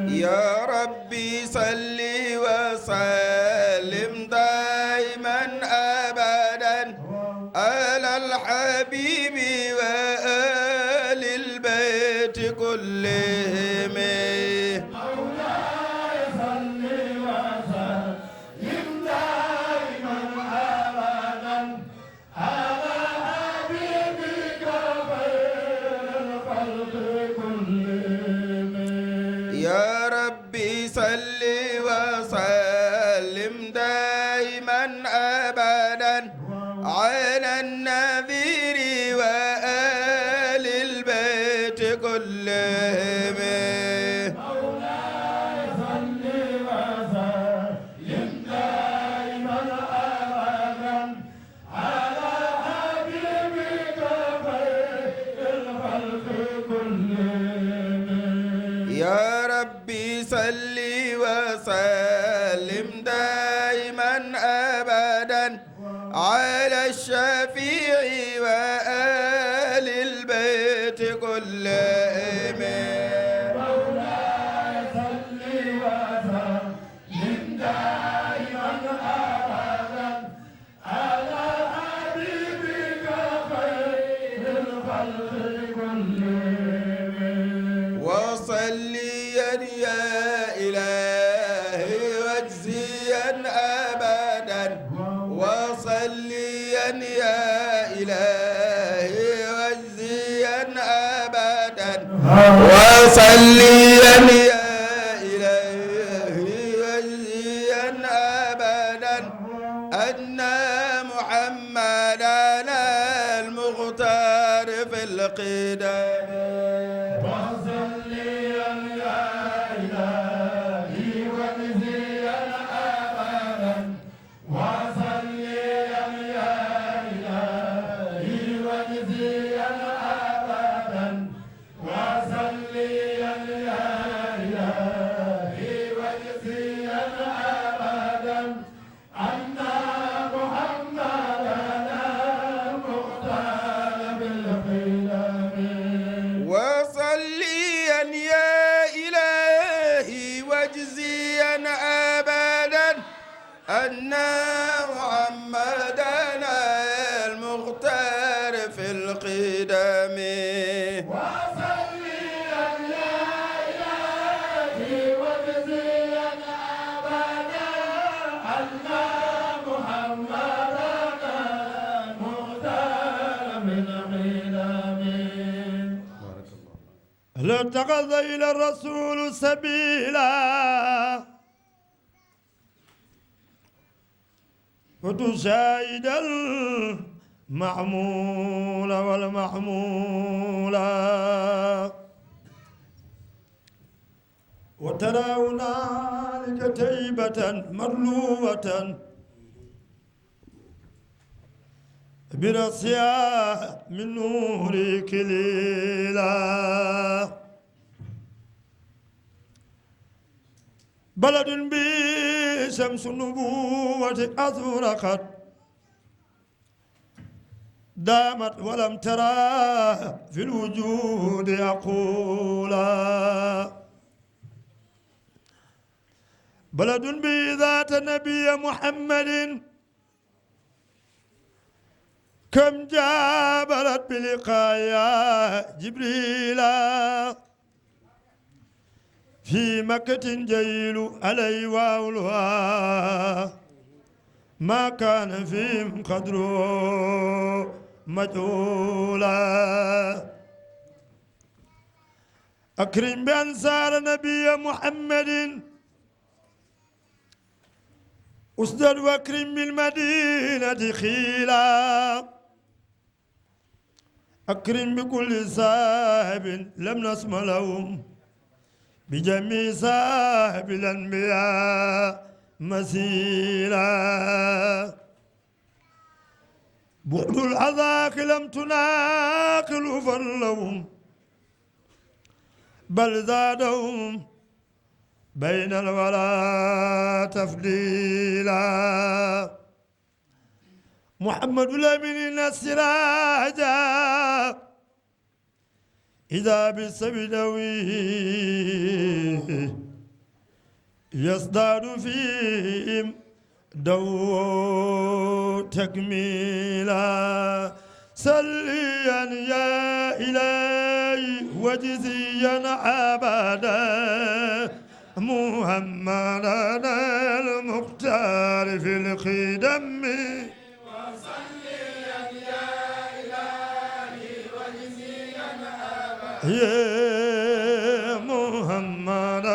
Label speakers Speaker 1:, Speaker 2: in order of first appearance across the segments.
Speaker 1: يا ربي صل وسلم دائما أبدا على الحبيب وآل البيت كلهم مولاي صل وسلم دائما أبدا على حبيبك خير الخلق كلهم يا ربي صل وسلم دائما أبدا على النذير وآل البيت كلهم مولاي صل وسلم دائما أبدا على حبيبك خير الخلق كلهم يا ربي صل وسلم دائما أبدا على الشفيع وآل البيت كلهم مولاي صل وسلم دائما أبدا على حبيبك خير الخلق كلهم وصليا يا إلهي واجزيا أبدا وصليا يا إلهي واجزيا أبدا وصليا يا إلهي واجزيا أبدا أن محمدنا المختار في القدم وصليا يا إلهي واجزيا أبدا وصليا يا إلهي واجزيا أبدا وصليا يا إلهي واجزيا أبدا أن محمدنا المختار بالقدم وصليا يا إلهي واجزيا أبدا أن محمدنا المختار في القدم وصليا يا إلهي واجزيا أبدا أن محمدنا المختار في القدم هل اتخذ إلى الرسول سبيلا وتشاهد المعمول والمحمول وترى هنالك تيبة مطلوبة برأسها من نور كليلا بلد به شمس النبوة أزرقت دامت ولم ترى في الوجود أقولا بلد به ذات نبي محمد كم جابلت بلقايا جبريلا في مكة جيل علي واولها ما كان فيهم قدره مجهولا أكرم بأنصار نبي محمد أسدد وأكرم بالمدينة خيلا أكرم بكل صاحب لم نسمع لهم بجميع صاحب الأنبياء مسيرا بعد العذاك لم تناقل فضلهم بل زادهم بين الورى تفضيلا محمد الأمين السراجا إذا بالسبدوي يصدر فيهم دو تكميلا سليا يا إلهي وجزيا أبدا محمدنا المختار في الخدم وصليا يا إلهي وجزيا أبدا يا محمد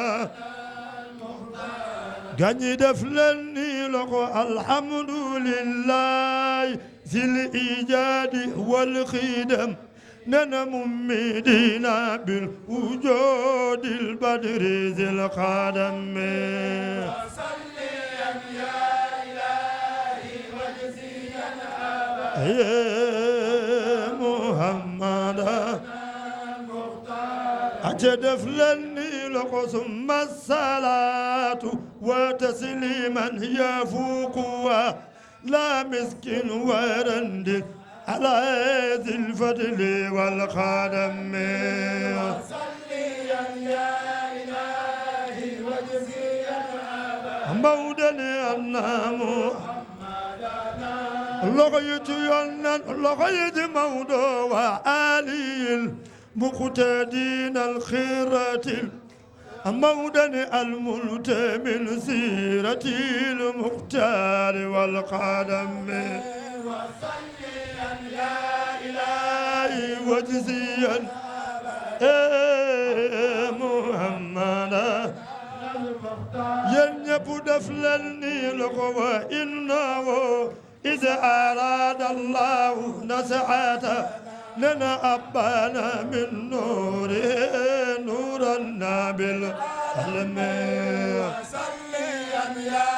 Speaker 1: غني دفلني لقو الحمد لله ذي الإيجاد والخدم ننا ممدينا بالوجود البدر ذي القدم وصليا يا إلهي وجزيا أبدا يا محمد أجدف لني لقو ثم الصلاة وتسليما يفوق لا مسكين ورند على ذي الفضل والخدم وصليا يا إلهي وجزيا أبدا مودني النام لغيت ينن لغيت مودو وآلي المقتدين الخيرة مودني الملت من سيرة المختار والقدم وصليا يا إلهي وجزيا محمد ينب دفلني لقوى إنه إذا أراد الله نسعته لنا أبانا من نوره نورنا بالعلم وصليا يا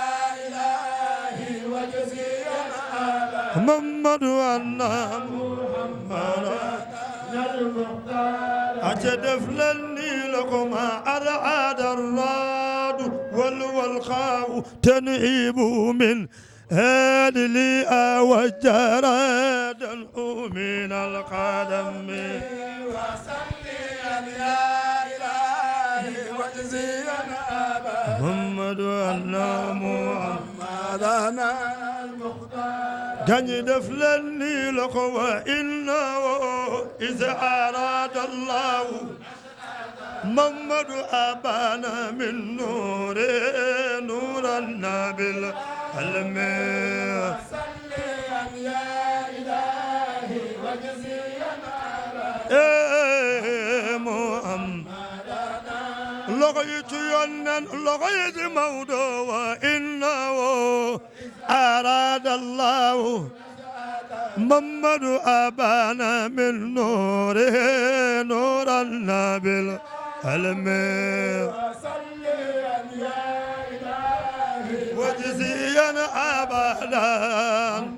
Speaker 1: إلهي وجزيا أبدا محمد أنا محمد أجدف لني لكما أرعاد الراد والخاء تنعيب من هذه لي وجراد من القدم وصليا يا إلهي وجزيا أبدا محمد أنا محمدنا المختار غني دفلني لقوى إنه إذا أراد الله محمد أبانا من نور نورنا بالعلم وصليا يا إلهي وجزيا أبدا محمد لغيت ينن لغيت موضوع وإنه أراد الله محمد أبانا من نوره نورنا بالعلم وصليا يا إلهي وجزيا أبدا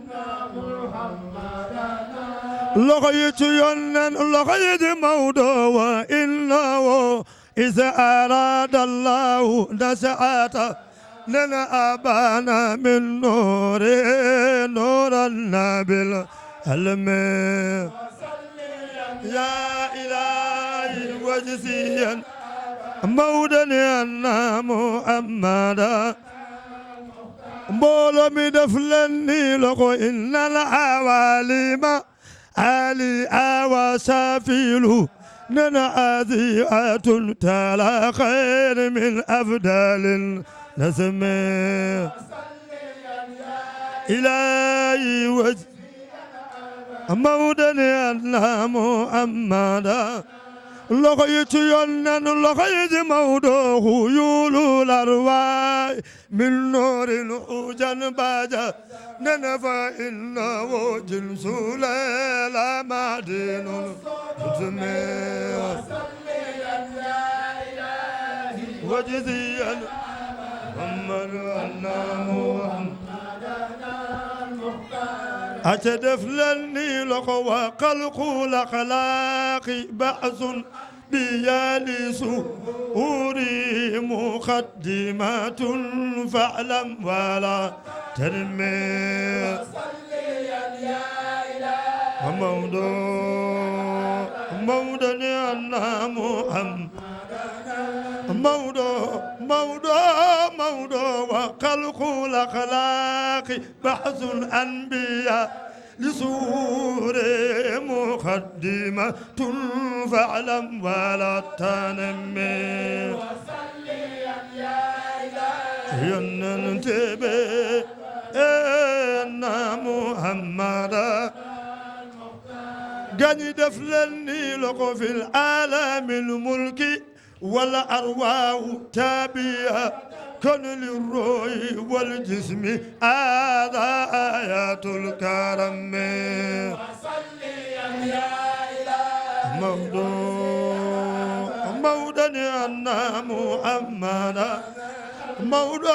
Speaker 1: لغيت ينن لغيت موضوع وإنه إذا أراد الله نسعته لنا أبانا من نوره نورنا بالعلم يا إلهي وجزيا مودني أنا محمدا بولو مدفلني لقو إن العوالم علي وسافيلو ننا أذيئة تلا خير من أفضل نسم إلهي وجه مودني أنا محمدا لغيت ينن لغيت موضوع يولو الأرواح من نور الحجن باجا ننفى إنه جنس لا معدن وصليا يا إلهي وجزيا محمد أنا محمدنا المختار أتدف لني لقوى قلق الأخلاق بأس بيالي سهوري مقدمة فاعلم ولا ترمي وصليا يا إلهي مودني أنا محمد مودو وخلق الأخلاق بحث الأنبياء لسور مقدمة فاعلم ولا تنمي وصليا يا إلهي ينتبه أن محمدا قد دفلني لك في العالم الملكي والأرواح تابعة كن للروح والجسم هذا آيات الكرم وصليا يا إلهي مودني أن محمدا مودو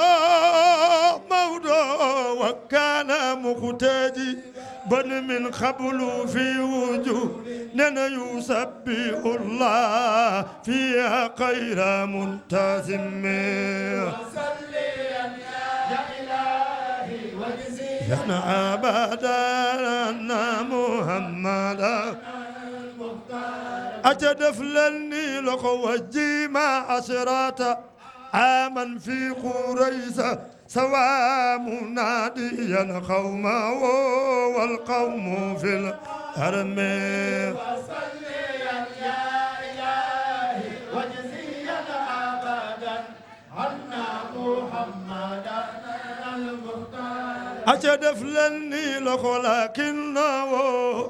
Speaker 1: وكان مختاجي بل من قبل في وجوه لنا يسبح الله فيها خير منتزم وصليا يا إلهي وجزيا أبدا أن محمدا أتدفلني لك وجيما أسرات عاما في قريش سواء مناديا قوما والقوم في الحرم وصليا يا إلهي وجزيا أبدا عنا محمدا المختار أتدفلني لك لكنه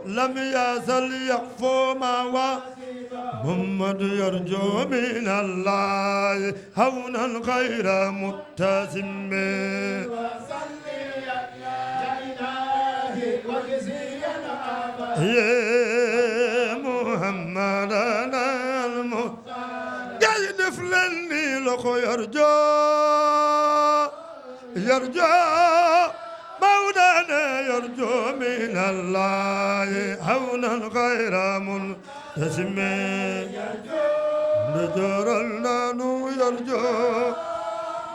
Speaker 1: لم يزل يخفو ما محمد يرجو من الله هونا غير متسم وصليا يا إلهي وجزيا أبدا يا محمد المختار قاعد فلني لك يرجو مولانا يرجو من الله هونا غير منتسم نجر النانو يرجو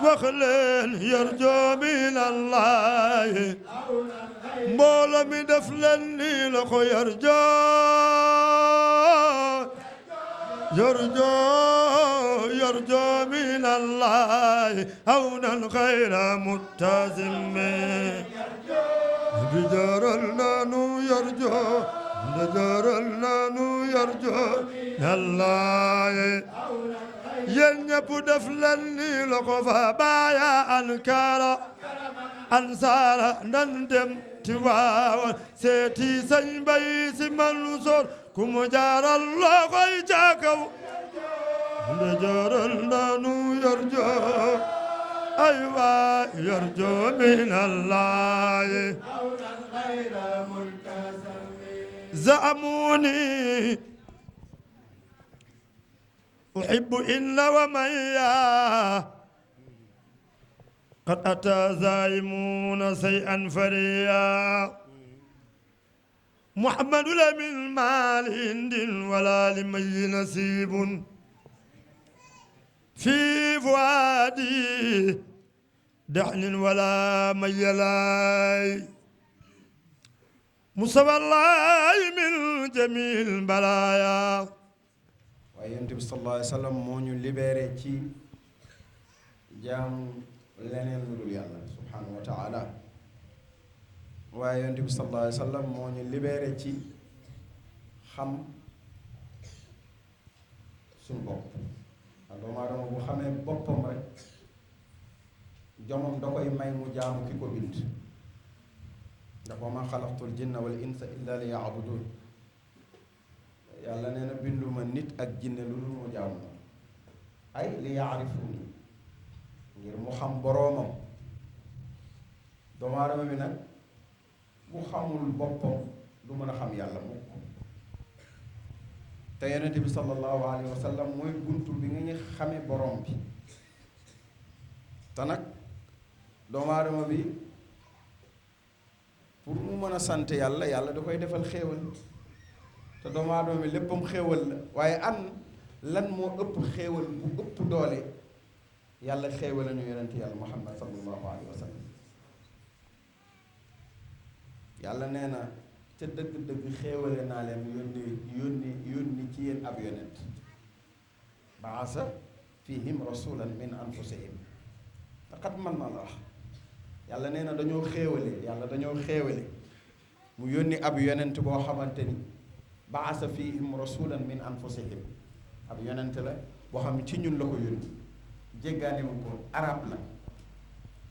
Speaker 1: وخلين يرجو من الله مولا مدفلني لك يرجو من الله هونا غير متسم بدر النانو يرجو الله ينب دفلني لقفا بايا أنكارا أنصار نندم تواوا سيتي سنبي سمنصور كم جار الله يجاكو نجار النانو يرجو أيوة يرجو من الله غير ملتزم زعموني أحب إلا ومن قد أتى زائمون شيئا فريا محمد لمن مال هند ولا لمي نسيب في فؤادي دحن ولا ميلاي مصطفى الله من جميع البلايا
Speaker 2: waaye yonent bi sallallahu alayhi wa sallam moo ñu libéré ci jaamu leneen lu dul yàlla subhanahu wa taala waaye yonent bi sallallahu alayhi wa sallam moo ñu libéré ci xam suñu bopp ak doomu aadama bu xamee boppam rek jomam da koy may mu jaamu ki ko bind ndax wa ma xalaqtul jinna wal insa illa li yaabudun yàlla nee na binduma nit ak jinne lu dul mu jaamu ay li yaarifuni ngir mu xam boroomam doomu aadama bi nag bu xamul boppam du mën a xam yàlla mukk te yonent bi sallallahu alayhi wa sallam mooy buntu bi nga ñu xame borom bi te nag doomu aadama bi pour mu mën a sant yàlla yàlla da koy defal xéewal te doomu aadama bi léppam xéewal la waaye lan moo ëpp xéewal bu ëpp doole yàlla xéewal nañu yonent yàlla muhammad sallallahu alayhi wa sallam yàlla nee na ca dëgg-dëgg xéewale naa leen yónni ci yéen ab yonent baasa fihim rasulan min anfusihim laqad manna Allah yàlla nee na dañoo xéewale mu yónni ab yonent boo xamante ni baasa fihim rasulan min anfusihim ab yonent la boo xam ci ñun la ko yónni jéggaaniwu ko arab la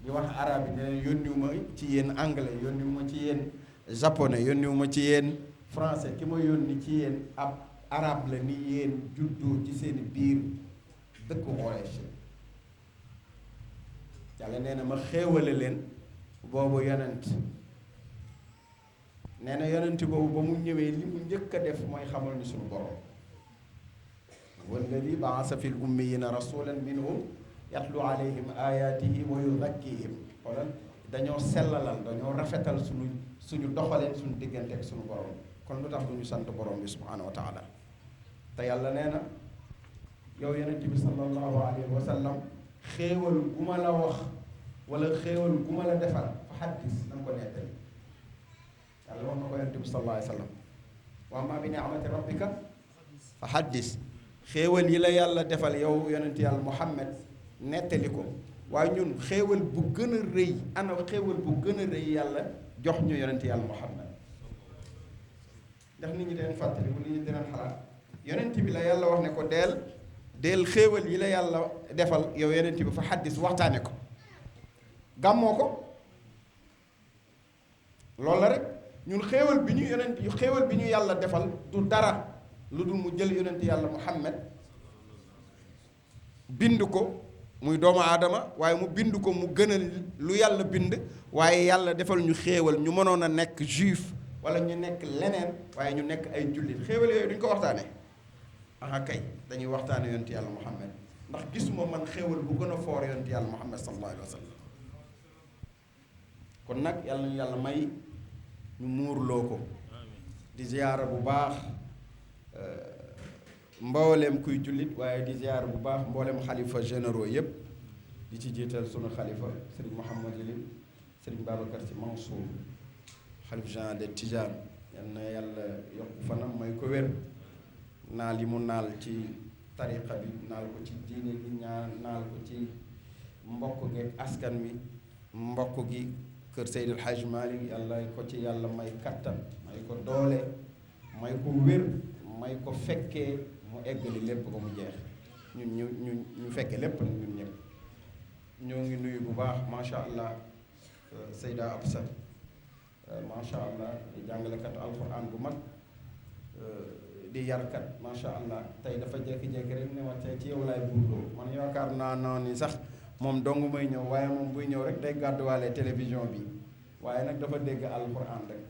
Speaker 2: di wax arab yi ne leen yónniwuma ci yéen anglais yónniwuma ci yéen japonais yónniwuma ci yéen français ki ma yónni ci yéen ab arab la ni yéen juddoo ci seeni biir dëkk Quraysh yàlla nee na ma xéewale leen boobu yonent nee na yonent boobu ba mu ñëwee li mu njëkk a def mooy xamal ni suñu borom walladi baasa fi l ummiyina rasulan minhum yatlu alayhim ayatihi wa yuzakkihim xoolal dañoo sellalal dañoo rafetal suñu doxaleen suñu diggante ak suñu borom kon lu tax du ñu sant borom bi subhanahu wa taala te yàlla nee na yow yonent bi sallallahu alayhi wa sallam xéewal gu ma la wax wala xéewal gu ma la defal fa xaddis na nga ko nettali yàlla wax na ko yonent bi sallallahu alayhi wa sallam wa amma bi ni'mati rabbika fa xaddis xéewal yi la yàlla defal yow yonent yàlla Muhammad nettali ko waaye ñun xéewal bu gën a rëy ana xéewal bu gën a rëy yàlla jox ñu yonent yàlla Muhammad ndax nit ñi deen fàttali bu nit ñi dinañ xalaat yonent bi la yàlla wax ne ko deel xéewal yi la yàlla defal yow yonent bi fa xaddis waxtaane ko gàmmoo ko loolu la rek ñun xéewal bi ñu yàlla defal du dara lu dul mu jël yonent yàlla Muhammad bind ko muy doomu aadama waaye mu bind ko mu gënal lu yàlla bind waaye yàlla defal ñu xéewal ñu mënoon a nekk juif wala ñu nekk leneen waaye ñu nekk ay jullit xéewal yooyu duñ ko waxtaane aha kay dañuy waxtaane yonent yàlla Muhammad ndax gisuma man xéewal bu gën a foor yonent yàlla Muhammad sallallahu alayhi wa sallam kon nag yàlla ñu yàlla may ñu muurloo ko di ziyaara bu baax mbooleem kuy jullit waaye di ziyaara bu baax mbooleem xalifa généraux yépp di ci jiital sunu xalifa sëriñ Mouhamadou Lim sëriñ Babacar Sy Mansour xalif général de Tijaan yal na yàlla yokk fanam may ko wér naal yi mu naal ci tariqa bi naal ko ci diine gi naal ko ci mbokk gi askan wi mbokk gi kër Seydil Hadj Malick yàlla ko ci yàlla may kattan may ko doole may ko wér may ko fekkee mu eggali lépp ko mu jeex ñu fekke lépp nag ñun ñëpp ñoo ngi nuyu bu baax macha allah Seyda Absa macha allah di jàngalekat alquran bu mag di yarkat macha allah tey dafa jékki-jékki rek ne ma tey ci yow laay buurloo man yaakaar naa ni sax moom dong may ñëw waaye moom buy ñëw rek day gàdduwaale télévision bi waaye nag dafa dégg alquran rek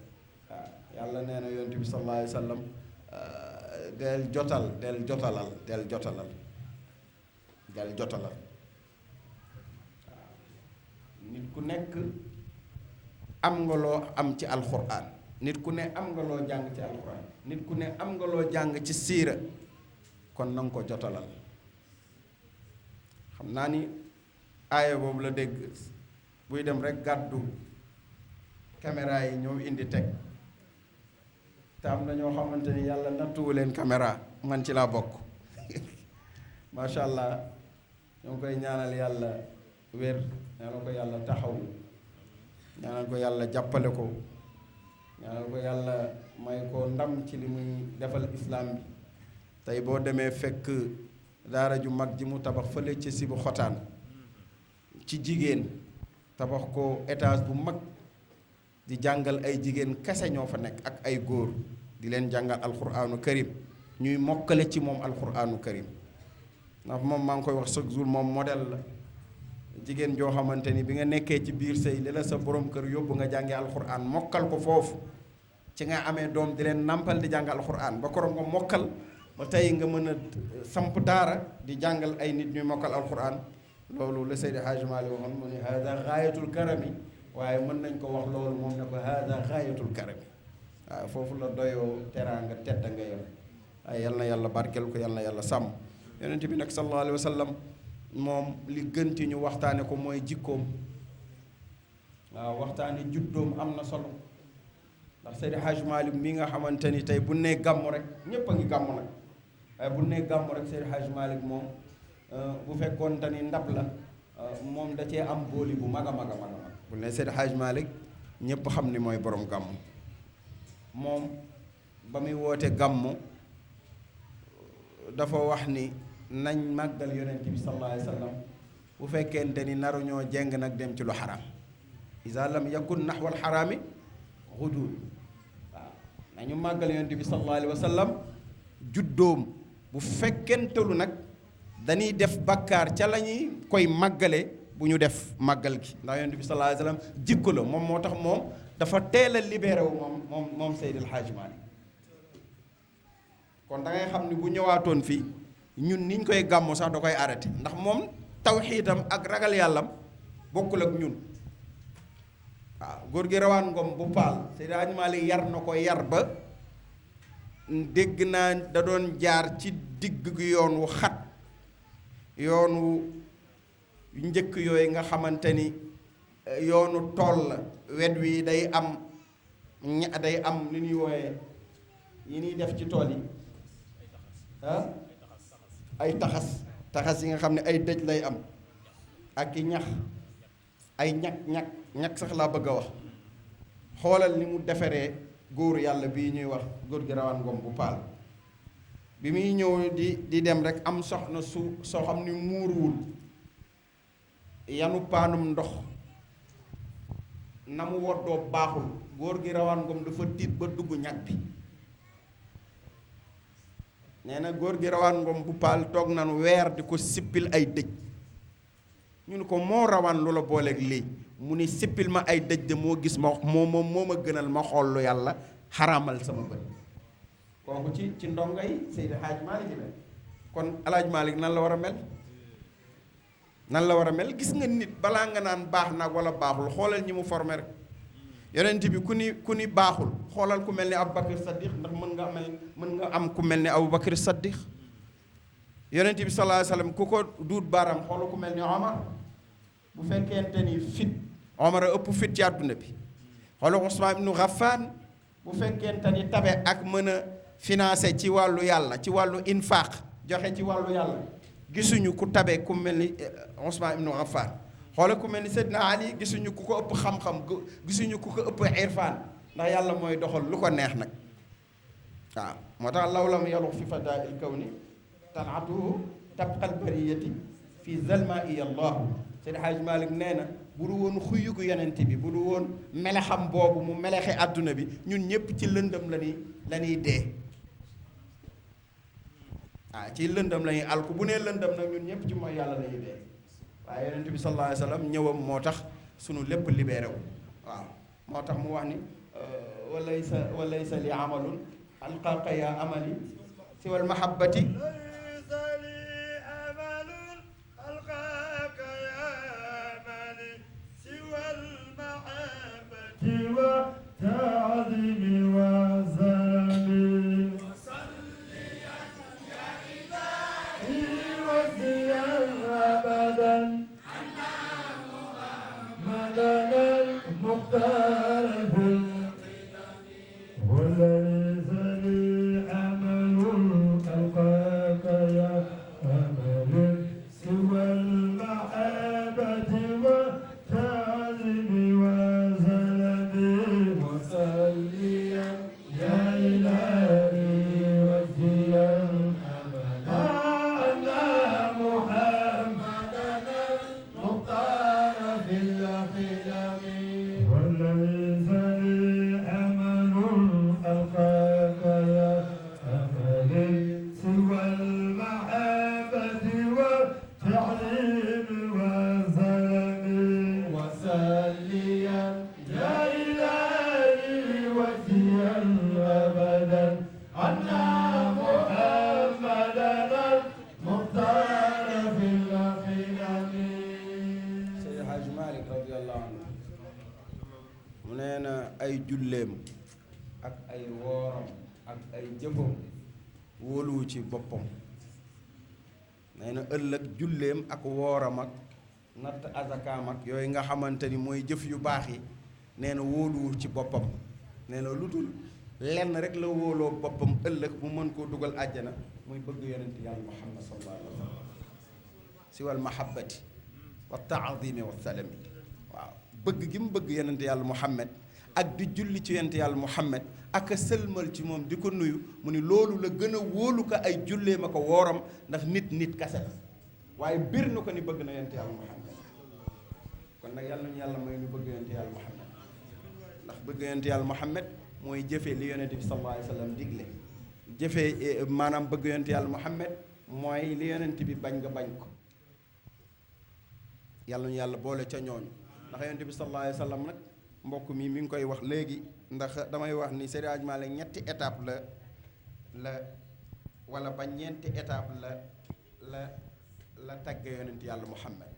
Speaker 2: waaw yàlla nee na yonent bi sallallahu alayhi wa sallam del jotalal waaw nit ku nekk am nga loo am ci alquran nit ku ne am nga loo jàng ci alquran nit ku ne am nga loo jàng ci siira kon na nga ko jotalal xam naa ni aaya boobu la dégg buy dem rek gàddu caméra yi ñëw indi teg te am na ñoo xamante ni yàlla nattuwu leen caméra man ci laa bokk macha allah ñoo ngi koy ñaanal yàlla wér ñaanal ko yàlla taxaw ñaanal ko yàlla jàppale ko ñaanal ko yàlla may ko ndam ci li muy defal islam bi tey boo demee fekk daara ju mag ji mu tabax fële ci si bu xotaan ci jigéen tabax ko étage bu mag di jàngal ay jigéen kese ñoo fa nekk ak ay góor di leen jàngal alquraanu karim ñuy mokkale ci moom alquraanu karim ndax moom maa ngi koy wax chaque jour moom modèle la jigéen joo xamante ni bi nga nekkee ci biir sëy li la sa borom kër yóbbu nga jàngi alquraan mokkal ko foofu ci nga amee doom di leen nampal di jàng alquraan ba koroom nga mokkal ba tey nga mën a samp daara di jàngal ay nit ñuy mokkal alquraan loolu la Seydi Hadji Malick waxoon mu ne hada gaayatul karami waaye mën nañ ko wax loolu moom ne ko hada gaayatul karami waaw foofu la doyoo teraanga tedd nga yor waaye yal na yàlla barkeel ko yal na yàlla sàmm yonent bi nag sallallahu alayhi wa sallam moom li gën ci ñu waxtaane ko mooy jikkoom waaw waxtaane juddoom am na solo ndax Seydi Hadj Malick mi nga xamante ni tey bu nee gàmmu rek ñépp a ngi gàmmu nag waaye bu nee gàmmu rek Seydi Hadj Malick moom bu fekkoon te ni ndab la moom da cee am booli bu mag a mag a mag a mag bu nee Seydi Hadj Malick ñépp xam ni mooy borom gàmmu moom ba muy woote gàmmu dafa wax ni nañ màggal yonent bi sallallahu alayhi wa sallam bu fekkente ni naruñoo jeng nag dem ci lu xaraam isa lam yakun naxwal xaraami xuduud waaw nañu màggal yonent bi sallallahu alayhi wa sallam juddoom bu fekkentelu nag dañuy def bakkaar ca la ñuy koy màggale bu ñu def màggal gi ndax yonent bi sallallahu alayhi wa sallam jikko la moom moo tax moom dafa teel a libéré wu moom Seydil Hadji Malick kon da ngay xam ni bu ñëwaatoon fii ñun niñ koy gàmmu sax da koy arrêté ndax moom tawxiidam ak ragal yàllam bokkul ak ñun waaw góor gi rawaan ngom bu paal Seydi Hadji Malick yar na ko yar ba dégg naa da doon jaar ci digg gi yoon wu xat yoon wu njëkk yooyu nga xamante ni yoonu tool la wet wi day am day am li ñuy wooyee yi ñuy def ci tool yi ay taxas yi nga xam ne ay dëj lay am ak i ñax ay ñag sax laa bëgg a wax xoolal ni mu defaree góor yàlla bii ñuy wax góor gi rawaan ngom bu paal bi muy ñëw di dem rek am soxna soo xam ni muuruwul yanu paanum ndox na mu woddoo baaxul góor gi rawaan ngom dafa tiit ba dugg ñag bi nee na góor gi rawaan ngom bu paal toog nanu weer di ko sippil ay dëj ñu ne ko moo rawaan lu la booleeg lii mu ni sippil ma ay dëj de moo gis ma moo ma gënal ma xool lu yàlla xaraamal sama bët kooku ci ndongay Seydi Hadj Malick la kon El Hadj Malick nan la war a mel nan la war a mel gis nga nit balaa nga naan baax nag wala baaxul xoolal ñi mu formé rek yonent bi ku ni baaxul xoolal ku mel ni Aboubacar Saddiq ndax mën nga am ku mel ni Aboubacar Saddiq yonent bi sallallahu alayhi wasallam ku ko duut baaraam xoolal ku mel ni Omar bu fekkente ni fit Omar a ëpp fit ci àdduna bi xoolal Ousmane ibnu Ghaffan bu fekkente ni tabe ak mën a financé ci wàllu yàlla ci wàllu infaq joxe ci wàllu yàlla gisuñu ku tabe ku mel ni Ousmane ibnu Ghaffan xoolal ku mel ni Seydina Ali gisuñu ku ko ëpp xam-xam gisuñu ku ko ëpp irfan ndax yàlla mooy doxal lu ko neex nag waaw moo tax law lam yalu fi fadail kawni talatuhu tabqal bariyati fi zalma iya allah Seydi Hadj Malick nee na bu du woon xuyugu yonent bi bu du woon melexam boobu mu melexe àdduna bi ñun ñëpp ci lëndëm la ñuy dee waaw ci lëndëm la ñuy alku bu nee lëndëm nag ñun ñëpp ci mooy yàlla la ñuy dee waaye yonent bi sallallahu alayhi wa sallam ñëwam moo tax sunu lépp libéré wu waaw moo tax mu wax ni walaysa li amalun alqaaka ya amali siwal mahabbati ay julleem ak ay wooram ak ay jëfam wóoluwu ci boppam nee na ëllëg julleem ak wooram ak natt azakaam ak yooyu nga xamante ni mooy jëf yu baax yi nee na wóoluwu ci boppam nee na lu dul lenn rek la wóoloo boppam ëllëg mu mën koo dugal àjjana muy bëgg yonent yàlla muhammad sallallahu alayhi wa sallam si wal mahabbati wa taadimi wa salami waaw bëgg gi mu bëgg yonent yàlla muhammad ak di julli ci yonent yàlla muhammad ak a sëlmal ci moom di ko nuyu mu ni loolu la gën a wóolu ko ay jullee ma ko wooram ndax nit kase la waaye bir na ko ni bëgg na yonent yàlla muhammad kon nag yàlla nañu yàlla may ñu bëgg yonent yàlla muhammad ndax bëgg yonent yàlla muhammad mooy jëfee li yonent bi sallallahu alayhi wa sallam digle jëfee maanaam bëgg yonent yàlla muhammad mooy li yonent bi bañ nga bañ ko yàlla ñu yàlla boole ca ñooñu ndax yonent bi sallallahu alayhi wa sallam nag mbokk mi ngi koy wax léegi ndax damay wax ni Seydi Hadji Malick ñetti étape la wala ba ñeenti étape la tagg yonent yàlla muhammad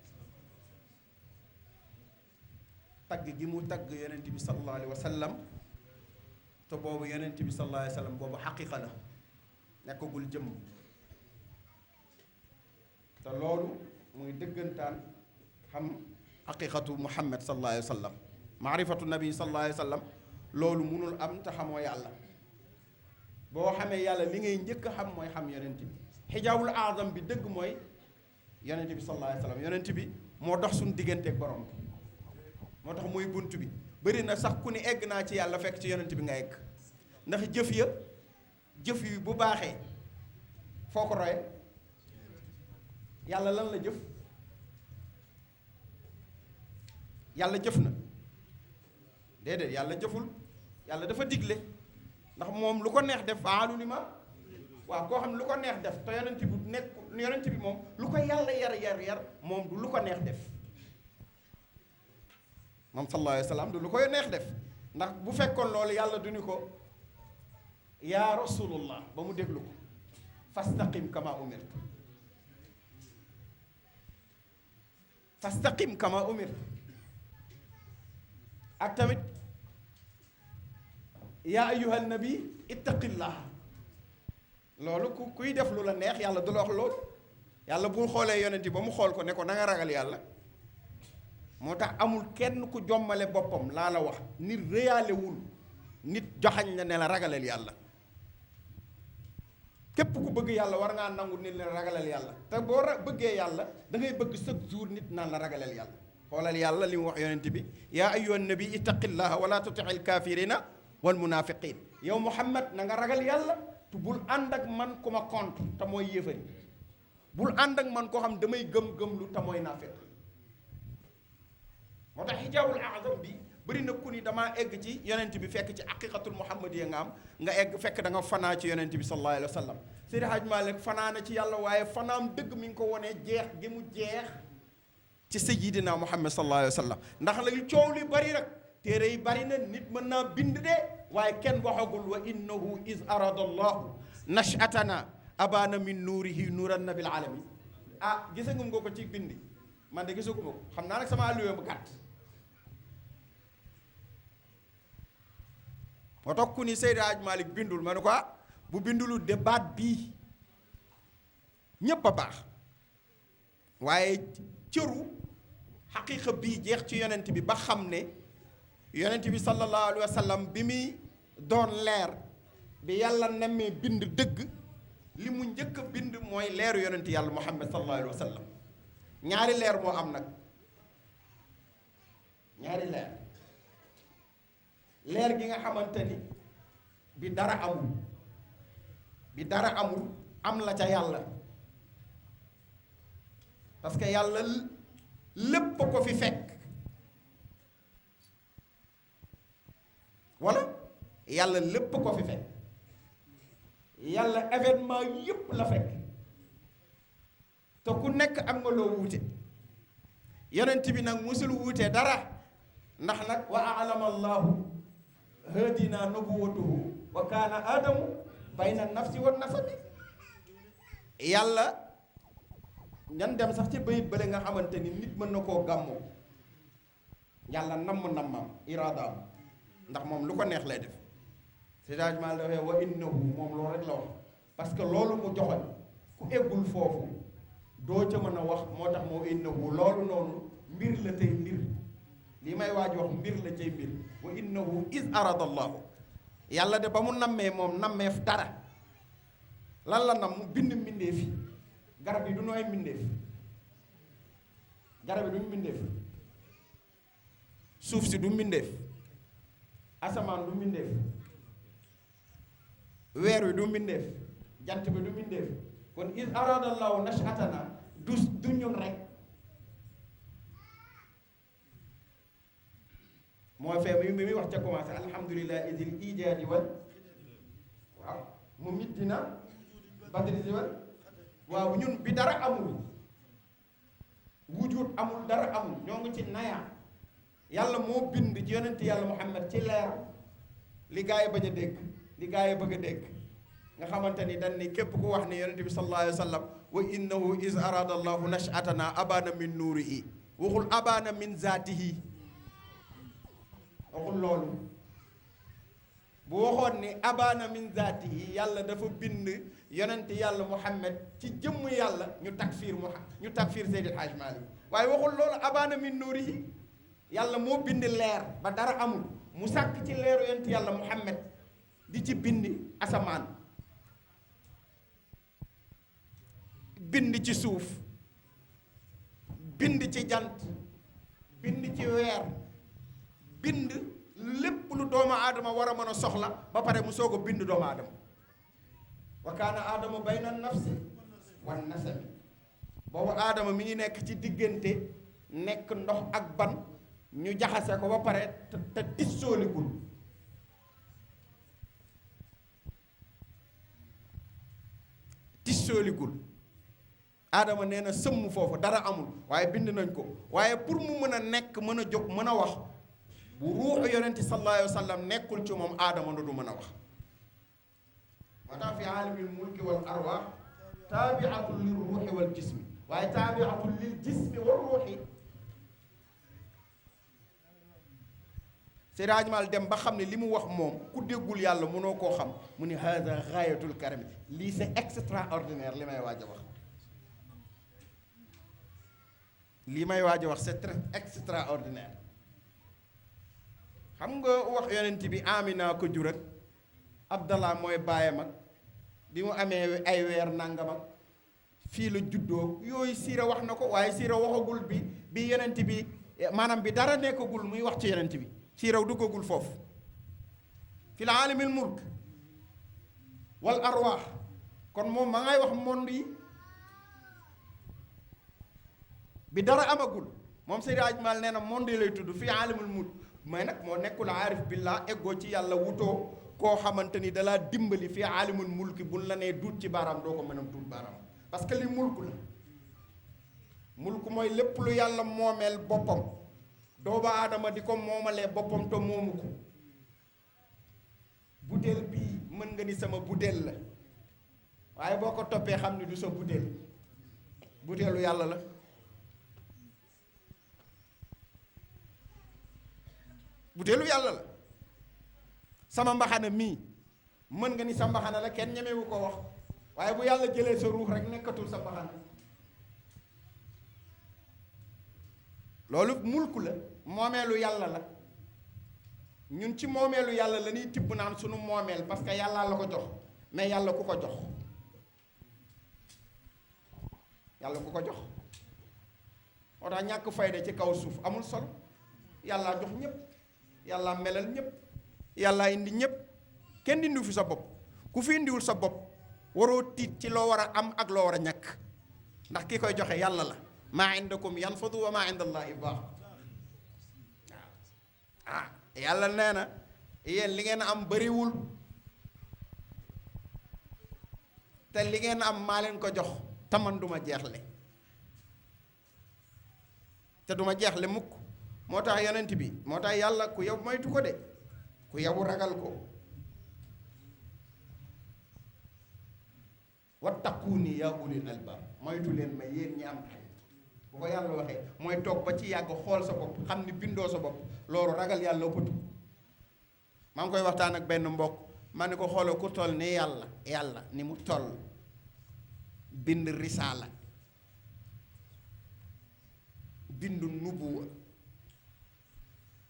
Speaker 2: tagg gi mu tagg yonent bi sallallahu alayhi wa sallam te boobu yonent bi sallallahu alayhi wa sallam boobu xaqiqa la nekkagul jëmm te loolu muy dëggantaan xam xaqiqatu muhammad sallallahu alayhi wa sallam maarifatu nabi sallallahu alayhi wa sallam loolu munul am te xamoo yàlla boo xamee yàlla li ngay njëkk a xam mooy xam yonent bi xijaabul aazam bi dëgg mooy yonent bi sallallahu alayhi wa sallam yonent bi moo dox suñu digganteeg borom bi moo tax muy bunt bi bëri na sax ku ni egg naa ci yàlla fekk ci yonent bi nga egg ndax jëf yi bu baaxee foo ko roye yàlla lan la jëf yàlla jëf na déedéet yàlla jëful yàlla dafa digle ndax moom lu ko neex def faalu li ma waaw koo xam ne lu ko neex def te yonent bi nekk yonent bi moom lu ko yàlla yar moom du lu ko neex def moom sallallahu alayhi wa sallam du lu koy neex def ndax bu fekkoon loolu yàlla du ni ko yaa rasulullah ba mu déglu ko fastaqim kama umirta fastaqim kama umirta ak tamit yaa ayyuhan nabi ittaqillah loolu kuy def lu la neex yàlla du la wax loolu yàlla bu xoolee yonent ba mu xool ko ne ko na nga ragal yàlla moo tax amul kenn ku jommale boppam laa la wax nit réyaalewul nit joxañ la ne la ragaleel yàlla képp ku bëgg yàlla war ngaa nangu nit la ragaleel yàlla te boo bëggee yàlla da ngay bëgg chaque jour nit naan la ragaleel yàlla xoolal yàlla li mu wax yonent bi yaa ayyuhan nabi ittaqillaha wala tuti'il kafirina wal munafiqin yow muhammad na nga ragal yàlla te bul ànd ak man ku ma contre te mooy yéefari bul ànd ak man koo xam damay gëm-gëm lu te mooy naafiq moo tax xijaabul azam bi bëri na ku ni damaa egg ci yonent bi fekk ci aqiqatul muhammadiya nga am nga egg fekk da nga fanaa ci yonent bi sallallahu alayhi wa sallam Seydi Hadji Malick fanaana ci yàlla waaye fanaam dëgg mi ngi ko wonee jeex gi mu jeex ci sayyidina muhammad sallallahu alayhi wa sallam ndax la coow li bari rek téere yi bari na nit mën naa bind de waaye kenn waxagul wa innahu is arada allahu nashatana abana min nuurihi nuuran nabil alamin ah gisagum nga ko ci bind man de gisaguma ko xam naa nag sama alluwa bu gàtt moo tax ku ni Seydi Hadji Malick bindul ma ne ko bu bindulu de baat bii ñépp a baax waaye cëru xaqiiqa bii jeex ci yonent bi ba xam ne yonent bi sallallahu alayhi wa sallam bi muy doon leer bi yàlla nemmee bind dëgg li mu njëkk a bind mooy leeru yonent yàlla muhammad sallallahu alayhi wa sallam ñaari leer moo am nag ñaari leer gi nga xamante ni bi dara amul am la ca yàlla parce que yàlla lépp ko fi fekk wala yàlla lépp ko fi fekk yàlla événement yépp la fekk te ku nekk am nga loo wuute yonent bi nag musul wuute dara ndax nag wa a'lama allahu hadina nubuwatuhu wa kaana adamu bayna nafsi wa nasabi yàlla ñan dem sax ci bayit bële nga xamante ni nit mën na koo gàmmoo yàlla nammam iraadaam ndax moom lu ko neex lay def c'est-à-dire maa dafay wa innahu moom loolu rek la wax parce que loolu mu joxoñ ku eggul foofu doo ca mën a wax moo tax moo innahu loolu noonu mbir la tey mbir li may waaj wax mbir la cay mbir wa innahu is arada allahu yàlla de ba mu nammee moom nammeef dara lan la nam mu bind mbindeef yi garab yi du nooy mbindeef garab yi du mbindeef suuf si du mbindeef asamaan du mbindeef weer wi du mbindeef jant bi du mbindeef kon is aradallahu nashatana du ñun rek mooy fee mi muy wax ca commencé alhamdulilah idil ijaadi wal waaw mu mit dina badrisi wal waaw ñun bi dara amul wujud amul dara amul ñoo ngi ci naya yàlla moo bind yonent yàlla Muhammad ci leer li gaa yi bañ a dégg li gaa yi bëgg a dégg nga xamante ni dañ ni képp ku wax ne yonent bi sallallahu alayhi wa sallam wa innahu is arada allahu nashatana abana min nuurihi waxul abana min zaatihi waxul loolu bu waxoon ni abana min zaatihi yàlla dafa bind yonent yàlla Muhammad ci jëmm yàlla ñu takfir Seydil Hajj Malik waaye waxul loolu abana min nuurihi yàlla moo bind leer ba dara amul mu sàkk ci leeru yonent yàlla Muhammad di ci bind asamaan bind ci suuf bind ci jant bind ci weer bind lépp lu doomu aadama war a mën a soxla ba pare mu soog a bind doomu aadama wa kaana aadama bayna nafsi wan nasami boobu aadama mi ngi nekk ci diggante nekk ndox ak ban ñu jaxase ko ba pare te tissooligul aadama nee na sëmm foofu dara amul waaye bind nañ ko waaye pour mu mën a nekk mën a jóg mën a wax bu ruuxu yonenti sallallahu alayhi wa sallam nekkul ci moom aadama du mën a wax moo tax fi aalamil mulki wal arwaax taabiatul lil ruuxi wal jismi waaye taabiatul lil jismi wal ruuxi Seydi Hadji Malick dem ba xam ne li mu wax moom ku déggul yàlla mënoo koo xam mu ni hada gaayatul karami lii c'est extraordinaire li may waaj a wax lii may waaj a wax c'est très extraordinaire xam nga wax yonent bi Amina ko jur ak Abdallah mooy baayam ak bi mu amee ay weer nangam ak fii la juddoo yooyu siira wax na ko waaye siira waxagul bi yonent bi maanaam bi dara nekkagul muy wax ci yonent bi siiraw duggagul foofu fi la aalamil mulk wal arwaax kon moom ma ngay wax monde yi bi dara amagul moom Seydi Hadji Malick nee na monde yi lay tudd fii aalamil mulk mais nag moo nekkul aarif billah eggoo ci yàlla wutoo koo xamante ni dalaa dimbali fii aalamul mulki buñ la nee duut ci baaraam doo ko mën a duut baaraam parce que li mulk la mulk mooy lépp lu yàlla moomeel boppam doomu aadama di ko moomalee boppam te moomu ko butéel bii mën nga ni sama butéel la waaye boo ko toppee xam ni du sa butéel butéelu yàlla la butéelu yàlla la sama mbaxana mii mën nga ni sa mbaxana la kenn ñemewu ko wax waaye bu yàlla jëlee sa ruux rek nekkatul sa mbaxana loolu mulku la moomeelu yàlla la ñun ci moomeelu yàlla la ñuy tibb naan sunu moomeel parce que yàllaa la ko jox mais yàlla ku ko jox yàlla ku ko jox moo tax ñàkk fayda ci kaw suuf amul solo yàllaa jox ñépp yàllaa melal ñépp yàllaa indi ñépp kenn indiwu fi sa bopp ku fi indiwul sa bopp waroo tiit ci loo war a am ak loo war a ñàkk ndax ki koy joxe yàlla la maa indakum yanfadu wa maa inda allahi baax waaw yàlla nee na yéen li ngeen am bariwul te li ngeen am maa leen ko jox te man duma jeexle te duma jeexle mukk moo tax yonent bi moo tax yàlla ku yow moytu ko de ku yow ragal ko wattaquuni yaa ulil albaab moytu leen ma yéen ñi am xel bu ko yàlla waxee mooy toog ba ci yàgg xool sa bopp xam ni bindoo sa bopp loolu ragal yàlla ëppatu maa ngi koy waxtaan ak benn mbokk ma ne ko xoolal ku toll ni yàlla ni mu toll bind risaala bind nubuwa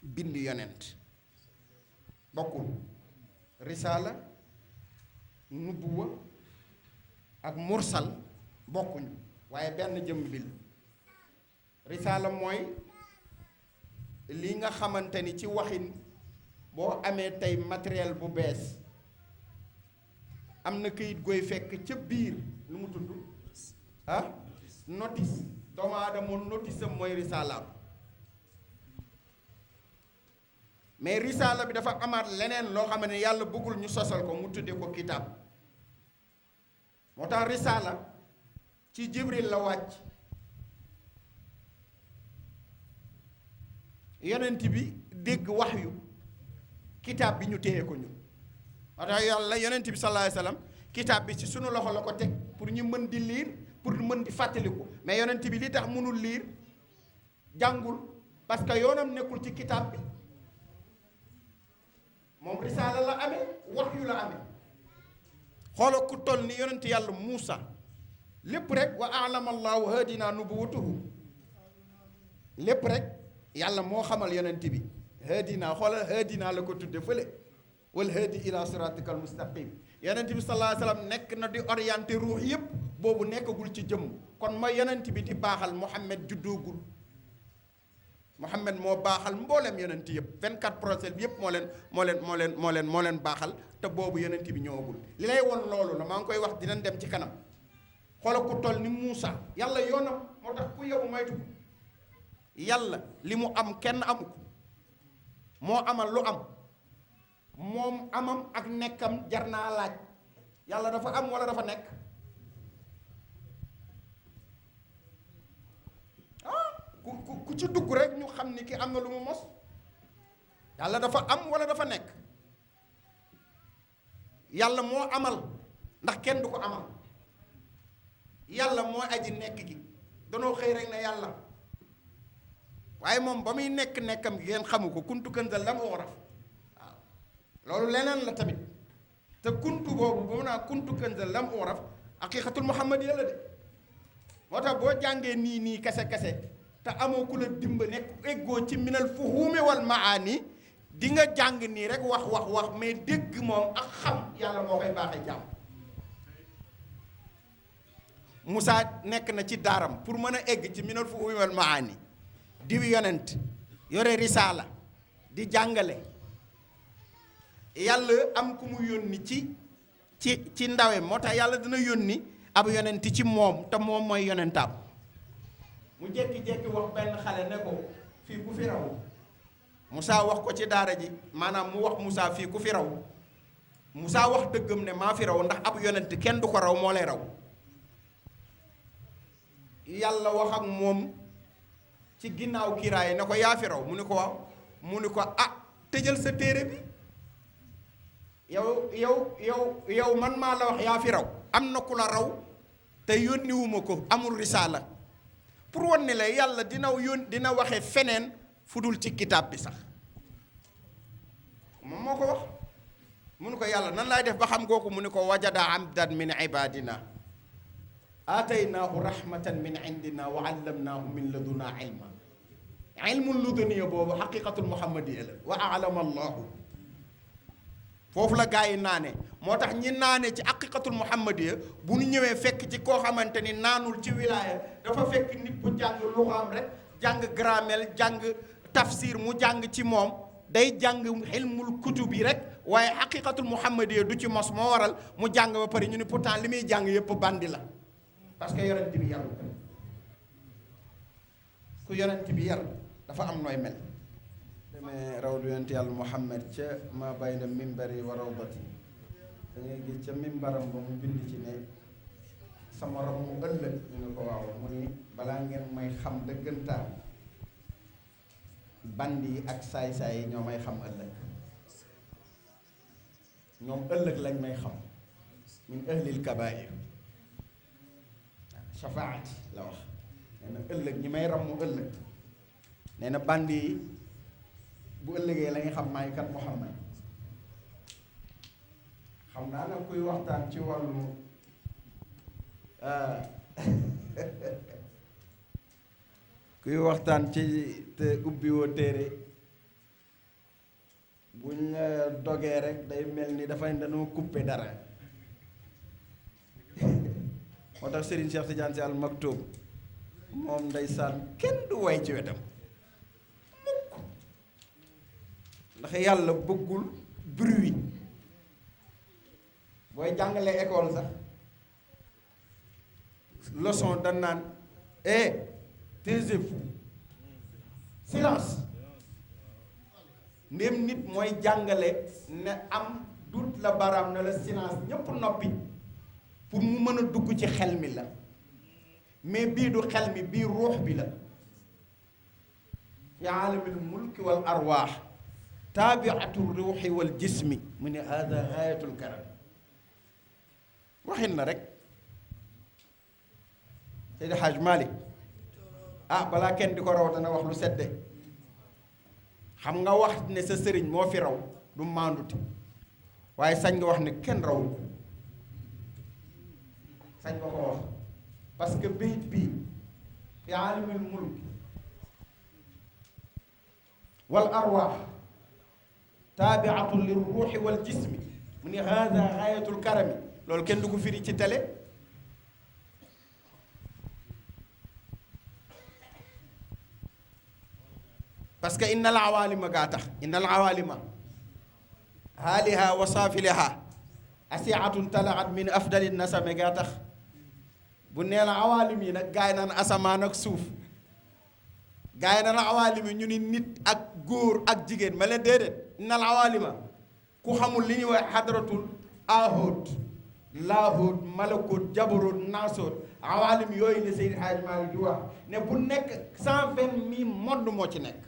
Speaker 2: bind yonent bokkul risaala nubuwa ak mursal bokkuñu waaye benn jëm bi la risaala mooy li nga xamante ni ci waxin boo amee tey matériel bu bees am na këyit gooy fekk ca biir lu mu tudd notice doomu aadama notice am mooy risaalaam mais risaala bi dafa amaat leneen loo xam ne yàlla bëggul ñu sosal ko mu tudde ko kitaab moo tax risaala ci jibril la wàcc yonent bi dégg waxyu kitaab bi ñu téye ko ñun moo tax yàlla yonent bi sallallahu alayhi wasallam kitaab bi ci sunu loxo la ko teg pour ñu mën di liir pour mën di fàttaliku mais yonent bi li tax mënul liir jàngul parce que yoonam nekkul ci kitaab bi moom risaala la amee waxyu la amee xoola ku toll ni yonent yàlla Muusa lépp rek wa a'lama allahu hadina nubuwatuhu lépp rek yàlla moo xamal yonent bi hadina xoolal hadina la ko tudde fële wal hadi ila siratikal mustaqim yonent bi sallallahu alayhi wasallam nekk na di orienté ruux yépp boobu nekkagul ci jëmm kon ma yonent bi di baaxal Muhammad juddoogul Muhammad moo baaxal mboolem yonent yëpp 24 procès bi yëpp moo leen baaxal te boobu yonent bi ñëwagul li lay won loolu la maa ngi koy wax dinañ dem ci kanam xoola ku toll ni Muusa yàlla yoonam moo tax ku yow maytu yàlla li mu am kenn amu ko moo amal lu am moom amam ak nekkam jar naa laaj yàlla dafa am wala dafa nekk ku ci dugg rek ñu xam ni ki am na lu mu mos yàlla dafa am wala dafa nekk yàlla moo amal ndax kenn du ko amal yàlla moo aji nekk gi danoo xëy rek ne yàlla waaye moom ba muy nekkam gi ngeen xamu ko kuntu kënzal lam oraf waaw loolu leneen la tamit te kuntu boobu ba mu naa kuntu kënzal lam oraf haqiqatul muhammadiyya la de moo tax boo jàngee nii kese te amoo ku la dimba nekk eggoo ci minal fuhumi wal maani di nga jàng nii rek wax mais dégg moom ak xam yàlla moo koy baaxee jàmm Moussa nekk na ci daaram pour mën a egg ci minal fuhumi wal maani di yonent yore risaala di jàngale yàlla am ku mu yónni ci ndawe moo tax yàlla dina yónni ab yonent ci moom te moom mooy yonentaam mu jékki-jékki wax benn xale ne ko fii ku fi raw Moussa wax ko ci daara ji maanaam mu wax Moussa fii ku fi raw Moussa wax dëggam ne maa fi raw ndax ab yonent kenn du ko raw moo lay raw yàlla wax ak moom ci ginnaaw kiiraay ne ko yaa fi raw mu ni ko waaw mu ni ko tëjal sa téere bi yow man maa la wax yaa fi raw am na ku la raw te yónniwuma ko amul risaala pour wan ne la yàlla dina waxe feneen fu dul ci kitaab bi sax moom moo ko wax mu ni ko yàlla nan laay def ba xam kooku mu ni ko wajada abdan min ibadina aataynaahu rahmatan min indina wa allamnaahu min laduna ilma ilmul laduniya boobu xaqiqatul muhammadiya la wa alama allahu foofu la gaa yi naane moo tax ñi naane ci haqiqatul muhammadiya bu ñu ñëwee fekk ci koo xamante ni naanul ci wilaaya dafa fekk nit bu jàng luxaam rek jàng grammaire jàng tafsir mu jàng ci moom day jàng ilmul kutub yi rek waaye haqiqatul muhammadiya du ci mos moo waral mu jàng ba pare ñu ni pourtant li muy jàng yépp bandi la parce que yonent bi yarul ku yonent bi yar dafa am nooy mel demee rawdu yonent yàlla Muhammad ca ma bayna mimbari wa rawdati da ngay gis ca mimbaram ba mu bind ci ne sama ram mu ëllëg ñu ne ko waaw mu ni balaa ngeen may xam dëggantaan bandi yi ak saay-saay yi ñoo may xam ëllëg ñoom ëllëg lañ may xam min ahlil kabair shafaati la wax nee na ëllëg ñi may ram mu ëllëg nee na bandi yi bu ëllëgee la nga xam maay kat Muhammad xam naa nag kuy waxtaan ci wàllu kuy waxtaan ci te ubbi woo téere buñ dogee rek day mel ni dafay dañoo coupé dara moo tax Serigne Cheikh Tidiane Sy Al Maktoum moom ndeysaan kenn du way ci wetam mukk ndax yàlla bëggul bruit booy jàngale école sax leçon dañ naan taisez-vous silence ndéem nit mooy jàngale ne am dut la baraam ne la silence ñépp noppi pour mu mën a dugg ci xel mi la mais bii du xel mi bii ruux bi la fi aalamil mulki wal arwaax taabiatu ruuxi wal jismi mu ne hada gaayatul karam waxin la rek Seydi Hajj Malick balaa kenn di ko raw dana wax lu sedde xam nga wax ne sa sëriñ moo fi raw du maandute waaye sañ nga wax ne kenn rawul sañ nga ko wax parce que bayit bii fi aalamil mulk wal arwaax taabiatu lir ruuxi wal jismi mu ni hada gaayatul karami loolu kenn du ko firi ci télé parce que innal awaalima gaa tax innal awaalima haaliha wa saafiliha asiatun talaat min afdali nasame gaa tax bu nee la awaalim yi nag gaay naan asamaan ak suuf gaay naan awaalim yi ñu ni nit ak góor ak jigéen ma leen déedéet innal awaalima ku xamul li ñuy wax hadratul ahoot laahoot malakoot jabaroot naasoot awaalim yooyu la Seydi Hadji Malick di wax ne bu nekk 120 000 monde moo ci nekk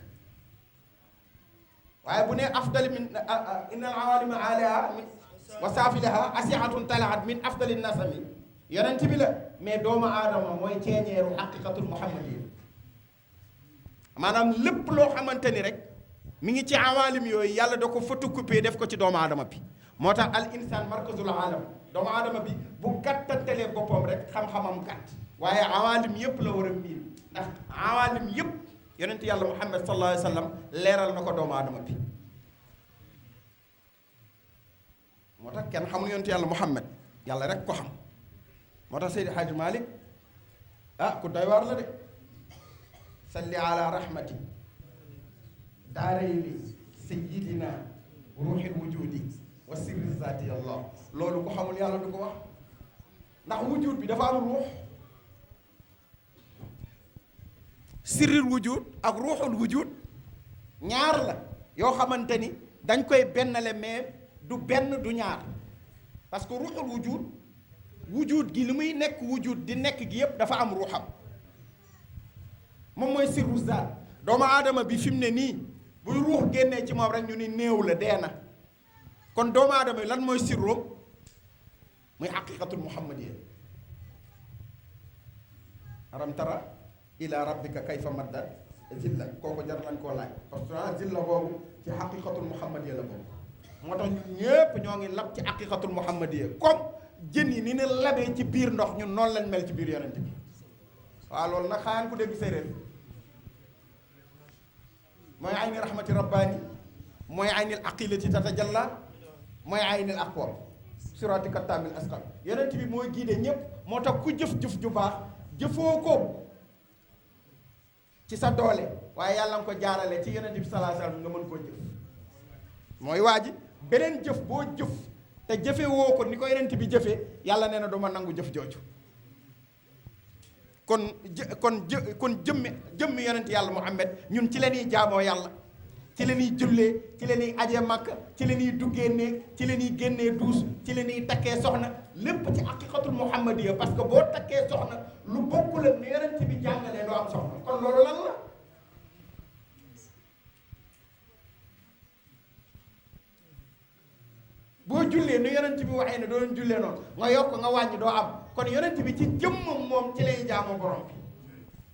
Speaker 2: waaye bu ne afdali min innal awaalima aliha wa saafilaha asiatun talaat min afdali nasami yonent bi la mais doomu aadama mooy ceeñeeru xaqiqatul muhammadiyya maanaam lépp loo xamante ni rek mi ngi ci awaalim yooyu yàlla da ko photocopie def ko ci doomu aadama bi moo tax al insaan markazul alam doomu aadama bi bu gàttantelee boppam rek xam-xamam gàtt waaye awaalim yépp la war a miin ndax awaalim yépp yonent yàlla muhammad sallallahu alayhi wa sallam leeral na ko doomu aadama bi moo tax kenn xamul yonent yàlla muhammad yàlla rek ko xam moo tax Seydi Hadji Malick ku doy waar la de salli ala rahmati daarayni sayyidina ruuxil wujudi wa sirri zaati allah loolu ko xamul yàlla du ko wax ndax wujud bi dafa am ruux sirril wujud ak ruuxul wujud ñaar la yoo xamante ni dañ koy bennale mais du benn du ñaar parce que ruuxul wujud gi li muy nekk wujud di nekk gi yépp dafa am ruuxam moom mooy sirru zaat doomu aadama bi fi mu ne nii buy ruux génnee ci moom rek ñu ni néew la dee na kon doomu aadama bi lan mooy sirroom muy xaqiqatul muhammadiyya aram tara ila rabbika kayfa madda zilla kooku jar nañ koo laaj parce que zilla boobu ci xaqiqatul muhammadiyya la boobu moo tax ñun ñépp ñoo ngi lab ci xaqiqatul muhammadiyya comme jën yi ni ne labee ci biir ndox ñun noonu lañ mel ci biir yonent bi waaw loolu nag xayaan ku dégg séeréer mooy ayni rahmati rabbaani mooy aynil aqilati tatajalla mooy aynil aqwa sirati kattaamil asqal yonent bi mooy giide ñépp moo tax ku jëf-jëf ju baax jëfoo ko ci sa doole waaye yàlla nga ko jaarale ci yonent bi sallallahu alayhi wasallam nga mën koo jëf mooy waa ji beneen jëf boo jëf te jëfe woo ko ni ko yonent bi jëfee yàlla nee na duma nangu jëf jooju kon jëmmi yonent yàlla Muhammad ñun ci la ñuy jaamoo yàlla ci la ñuy jullee ci la ñuy ajee Makka ci la ñuy duggee néeg ci la ñuy génnee duus ci la ñuy takkee soxna lépp ci haqiqatul muhammadiyya parce que boo takkee soxna lu bokkul ak ni yonent bi jàngalee doo am soxna kon loolu lan la boo jullee nu yonent bi waxee ne doo leen jullee noonu nga yokk nga wàññi doo am kon yonent bi ci jëmmam moom ci lay jaamoo borom bi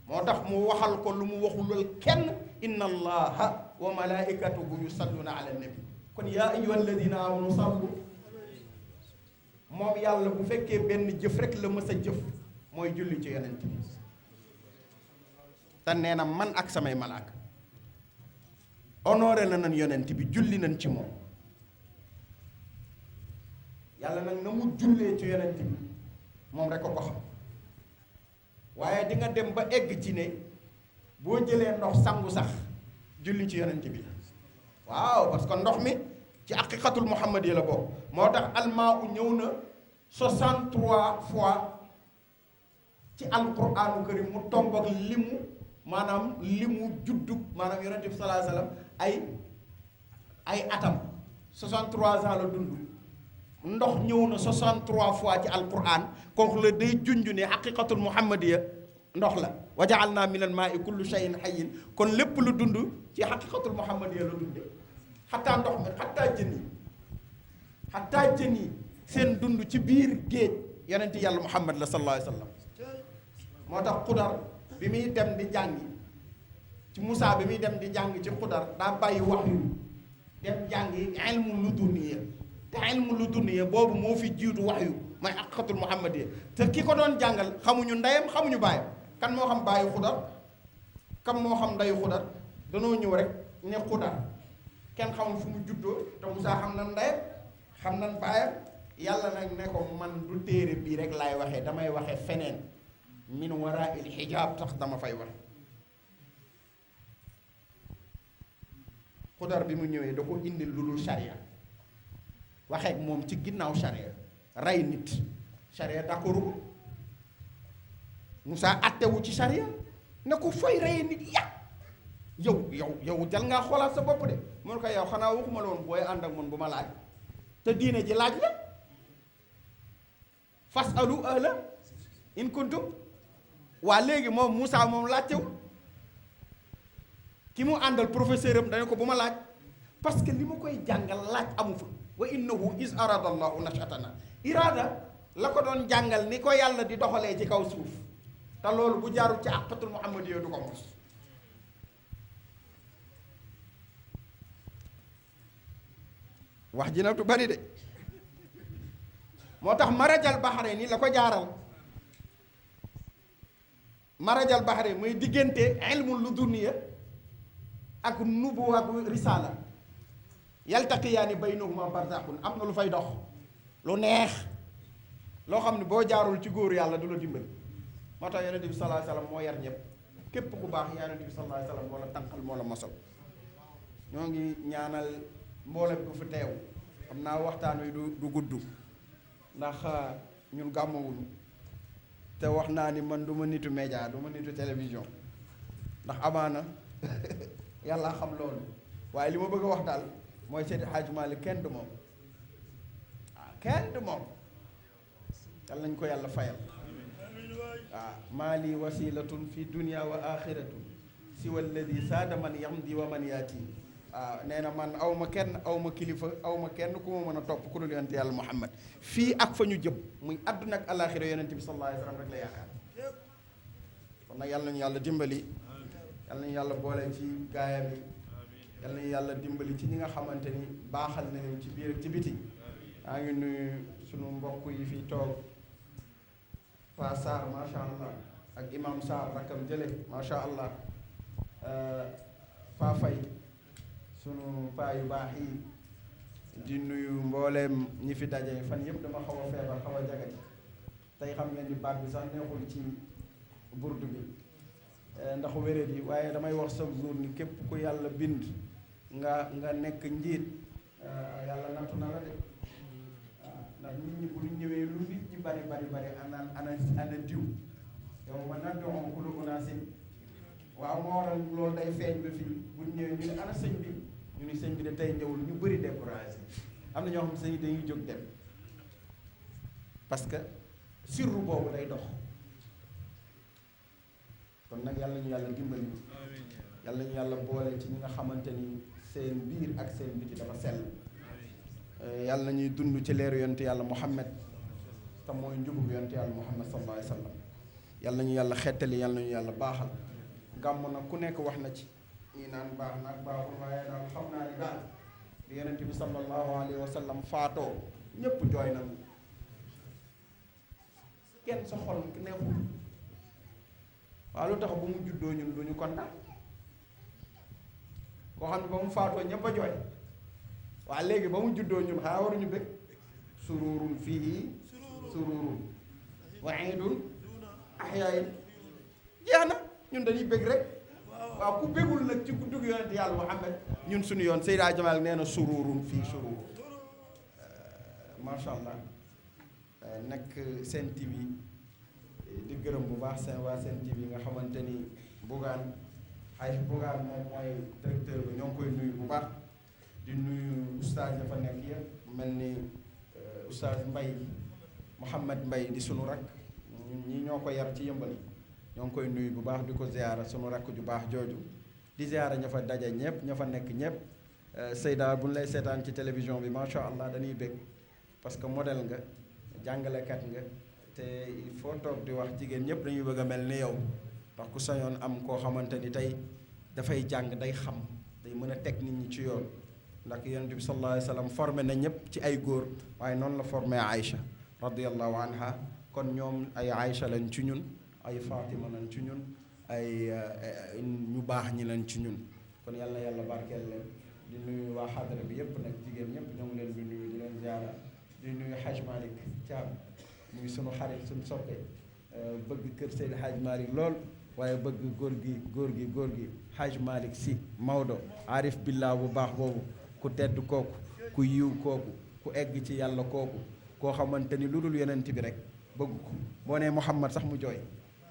Speaker 2: moo tax mu waxal ko lu mu waxulal kenn inna allaha wa malaikatuhu yusalluna ala nabi kon yaa ayyuha alladina amanu sallu moom yàlla bu fekkee benn jëf rek la mës a jëf mooy julli ci yonent bi te nee na man ak samay malaaka honoré la nañ yonent bi julli nañ ci moom yàlla nag na mu jullee ci yonent bi moom rek ko ko xam waaye di nga dem ba egg ci ne boo jëlee ndox sangu sax julli ci yonent bi waaw parce que ndox mi ci aqiqatul muhammad yi la bokk moo tax almaa u ñëw na 63 fois ci alquraanu karim mu tomb ak limu maanaam limu juddug maanaam yonent bi sallallahu alayhi wasallam ay atam 63 ans la dund ndox ñëw na 63 fois ci alquran kooku la day junj ne haqiqatul muhammadiya ndox la wa ja'alna minal maa'i kullu shay'in hayyin kon lépp lu dund ci haqiqatul muhammadiya la dunde xataa ndox mi xataa jën yi seen dund ci biir géej yonent yàlla muhammad la sallallahu alayhi wasallam moo tax xudar bi muy dem di jàngi ci Moussa bi muy dem di jàng ci xudar daa bàyyi wax yu dem jàngi ilmu luduniya te ilmu luduniya boobu moo fi jiitu wax yu mooy haqiqatul muhammadiya te ki ko doon jàngal xamuñu ndeyam xamuñu baayam kan moo xam bàyyi xudar kan moo xam ndeyu xudar danoo ñëw rek ne xudar kenn xamul fu mu juddoo te Moussa xam na ndeyam xam na baayam yàlla nag ne ko man du téere bii rek laay waxee damay waxee feneen min waraa il xijaab tax dama fay wax xudar bi mu ñëwee da ko indil lu dul sharia waxeek moom ci ginnaaw sharia rey nit sharia d'accordu ko Moussa attewu ci sharia ne ko fooy reye nit yow jal ngaa xoolaat sa bopp de mun ko yow xanaa waxuma la woon booy ànd ak man bu ma laaj te diine ji laaj la fasalu ahla in kuntum waa léegi moom Moussa moom laajtewul ki mu àndal professeur am dana ko bu ma laaj parce que li ma koy jàngal laaj amu fa wa innahu is arada allahu nashatana irada la ko doon jàngal ni ko yàlla di doxalee ci kaw suuf te loolu bu jaarul ci àqatul muhammad yooyu du ko mos wax ji nag du bari de moo tax marajal baxare ni la ko jaaral marajal baxare muy diggante ilmul luduniya ak nubuwa ak risaala yaltaqiyaani baynahuma barzaxun am na lu fay dox lu neex loo xam ne boo jaarul ci góor yàlla du la dimbali moo tax yonent bi sallallahu alayhi wasallam moo yar ñëpp képp ku baax yonent bi sallallahu alayhi wasallam moo la tànqal moo la mosal ñoo ngi ñaanal mboolem bu fi teew xam naa waxtaan wi du gudd ndax ñun gàmmawuñu te wax naa ni man du ma nitu média du ma nitu télévision ndax amaana yàlla xam loolu waaye li ma bëgg a wax daal mooy Seydi Hadji Malick kenn du moom waaw kenn du moom yàlla nañ ko yàlla fayal waaw maali wasilatun fi dunia wa axiratun siwa alladi saada man yamdi wa man yaati waaw nee na man aw ma kenn aw ma kilifa aw ma kenn ku ma mën a topp ku dul yonent yàlla Muhammad fii ak fa ñu jëm muy àdduna ak alaxira yonent bi sallallahu alayhi wa sallam rek la yaakaar kon nag yàlla nañu yàlla dimbali yàlla nañu yàlla boole ci gaayam yi yàlla nañu yàlla dimbali ci ñi nga xamante ni baaxal nañu ci biir ak ci biti maa ngi nuyu sunu mbokk yi fi toog Pa Sarr macha allah ak imam Sarr rakkam jële macha allah Pa Fay sunu paa yu baax yi di nuyu mbooleem ñi fi daje fan yëpp dama xaw a feebar xaw a jagati tey xam ngeen ni baat bi sax neexul ci burdu bi ndax wéréet yi waaye damay wax chaque jour ni képp ku yàlla bind nga nekk njiit yàlla nattu na la de waaw ndax nit ñi bu ñu ñëwee lu nit ñi bari ana diw yow ma na doxam ku lu unaasin waaw moo waral loolu day feeñ ba fii bu ñu ñëwee ñu ne ana sëñ bi ñu ni sëñ bi de tey ñëwul ñu bëri découragé am na ñoo xam ne sëñ yi dañuy jóg dem parce que sirru boobu day dox kon nag yàlla ñu yàlla dimbali yàlla ñu yàlla boole ci ñi nga xamante ni seen biir ak seen biti dafa sell yàlla ñuy dund ci leeru yonent yàlla Muhammad te mooy njubug yonent yàlla Muhammad sallallahu alayhi wa sallam yàlla ñu yàlla xettali yàlla ñu yàlla baaxal gàmm nag ku nekk wax na ci ñii naan baax nag baaxul waaye daal xam naa ni daal di yonent bi sallallahu alayhi wa sallam faatoo ñépp jooy na kenn sa xol neexul waaw lu tax bu mu juddoo ñun duñu kontaan koo xam ne ba mu faatoo ñëpp a jooy waa léegi ba mu juddoo ñun xanaa waruñu bëgg sururun fii sururun wa iidun ahyaay jeex na ñun dañuy bëgg rek waaw ku bëggul nag ci guddug yonent yàlla Muhammad ñun suñu yoon Seyda Jamal nee na sururun fii sururun macha allah nag Sen TV di gërëm bu baax seen waa Sen TV nga xamante ni Bougane moom mooy directeur bi ñoo ngi koy nuyu bu baax di nuyu oustaz ya fa nekk yëpp mel ni oustaz Mbaye Mouhamed Mbaye di sunu rakk ñi ñoo ko yar ci Yëmbal ñoo ngi koy nuyu bu baax di ko ziyaara sunu rakk ju baax jooju di ziyaara ña fa daje ñëpp ña fa nekk ñëpp Seyda bu ñu lay seetaan ci télévision bi macha allah dañuy bég parce que modèle nga jàngalekat nga te il faut toog di wax jigéen ñëpp dañuy bëgg a mel ni yow ndax ku sañoon am koo xamante ni tey dafay jàng day xam day mën a teg nit ñi ci yoon ndax yonent bi sallallahu alayhi wa sallam formé na ñëpp ci ay góor waaye noonu la formé Aïcha radiyallahu anha kon ñoom ay Aïcha lañ ci ñun ay Fatima lañ ci ñun ay ñu baax ñi lañ ci ñun kon yàlla yàlla barkeel leen di nuyu waa xadara bi yëpp nag jigéen ñëpp ñoo ngi leen di nuyu di leen ziara di nuyu Haj Malick Thiam muy sunu xarit suñu soppe bëgg kër Seydi Haj Malick lool waaye bëgg góor gi Haj Malick si Maodo arif billah bu baax boobu ku tedd kooku ku yiw kooku ku egg ci yàlla kooku koo xamante ni lu dul yonent bi rek bëgg ko boo nee Muhammad sax mu jooy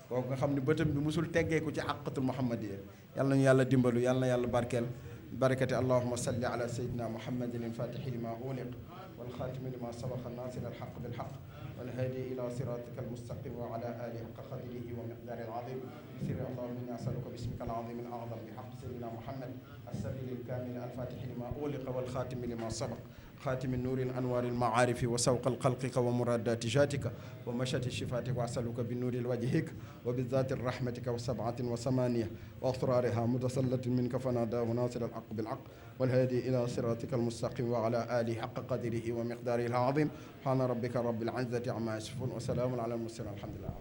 Speaker 2: kooku nga xam ne bëtam bi musul teggeeku ci àqatul muhammadiyya yàlla nañu yàlla dimbalu yàlla na yàlla barkeel barakati allahuma salli ala sayyidina muhammadin alfatixi lima uliq walxaatimi lima sabaqa nasir alxaq bilxaq والهادي إلى صراطك المستقيم وعلى آله حق قدره ومقداره العظيم بسر اللهم إنا أسألك باسمك العظيم الأعظم بحق سيدنا محمد السبيل الكامل الفاتح لما أغلق والخاتم لما سبق خاتم النور الأنوار المعارف وسوق الخلق ومرادات جاتك ومشة شفاتك وأسألك بالنور الوجهك وبالذات رحمتك وسبعة وثمانية وأسرارها متسلة منك فناداه ناصر الحق بالحق والهادي إلى صراطك المستقيم وعلى آله حق قدره ومقداره العظيم سبحان ربك رب العزة عما يصفون وسلام على المرسلين الحمد لله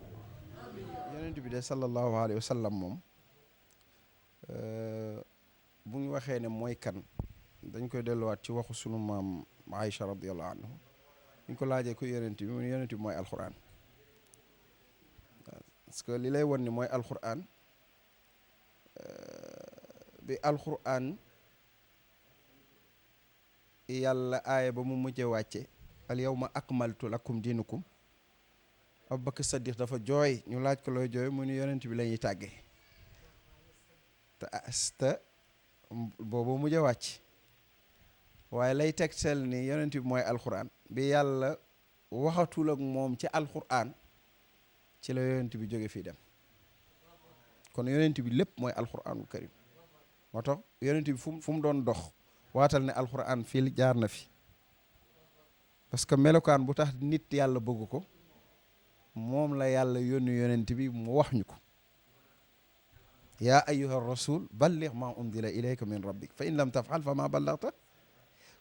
Speaker 2: yonent bi de sallallahu alayhi wa sallam moom bu ñu waxee ne mooy kan dañ koy delluwaat ci waxu sunu maam Aïcha radiyallahu anhu ñu ko laajee ko yonent bi mu ne yonent bi mooy alquran parce que li lay won ni mooy alquran bi alquran yàlla aaya ba mu mujjee wàcce al yawma akmaltu lakum diinukum Abubakar Saddiq dafa jooy ñu laaj ko looy jooy mu ni yonent bi la ñuy tàggee te boobu mujjee wàcc waaye lay tegtal ni yonent bi mooy alquran bi yàlla waxatul ak moom ci alquran ci la yonent bi jóge fii dem kon yonent bi lépp mooy alquranul karim moo tax yonent bi fu mu doon dox waatal ne alquran fii jaar na fi parce que melokaan bu tax nit yàlla bëgg ko moom la yàlla yónni yonent bi mu wax ñu ko yaa ayyuha rasul balligh ma unzila ilayka min rabbik fa in lam tafal fa ma ballagta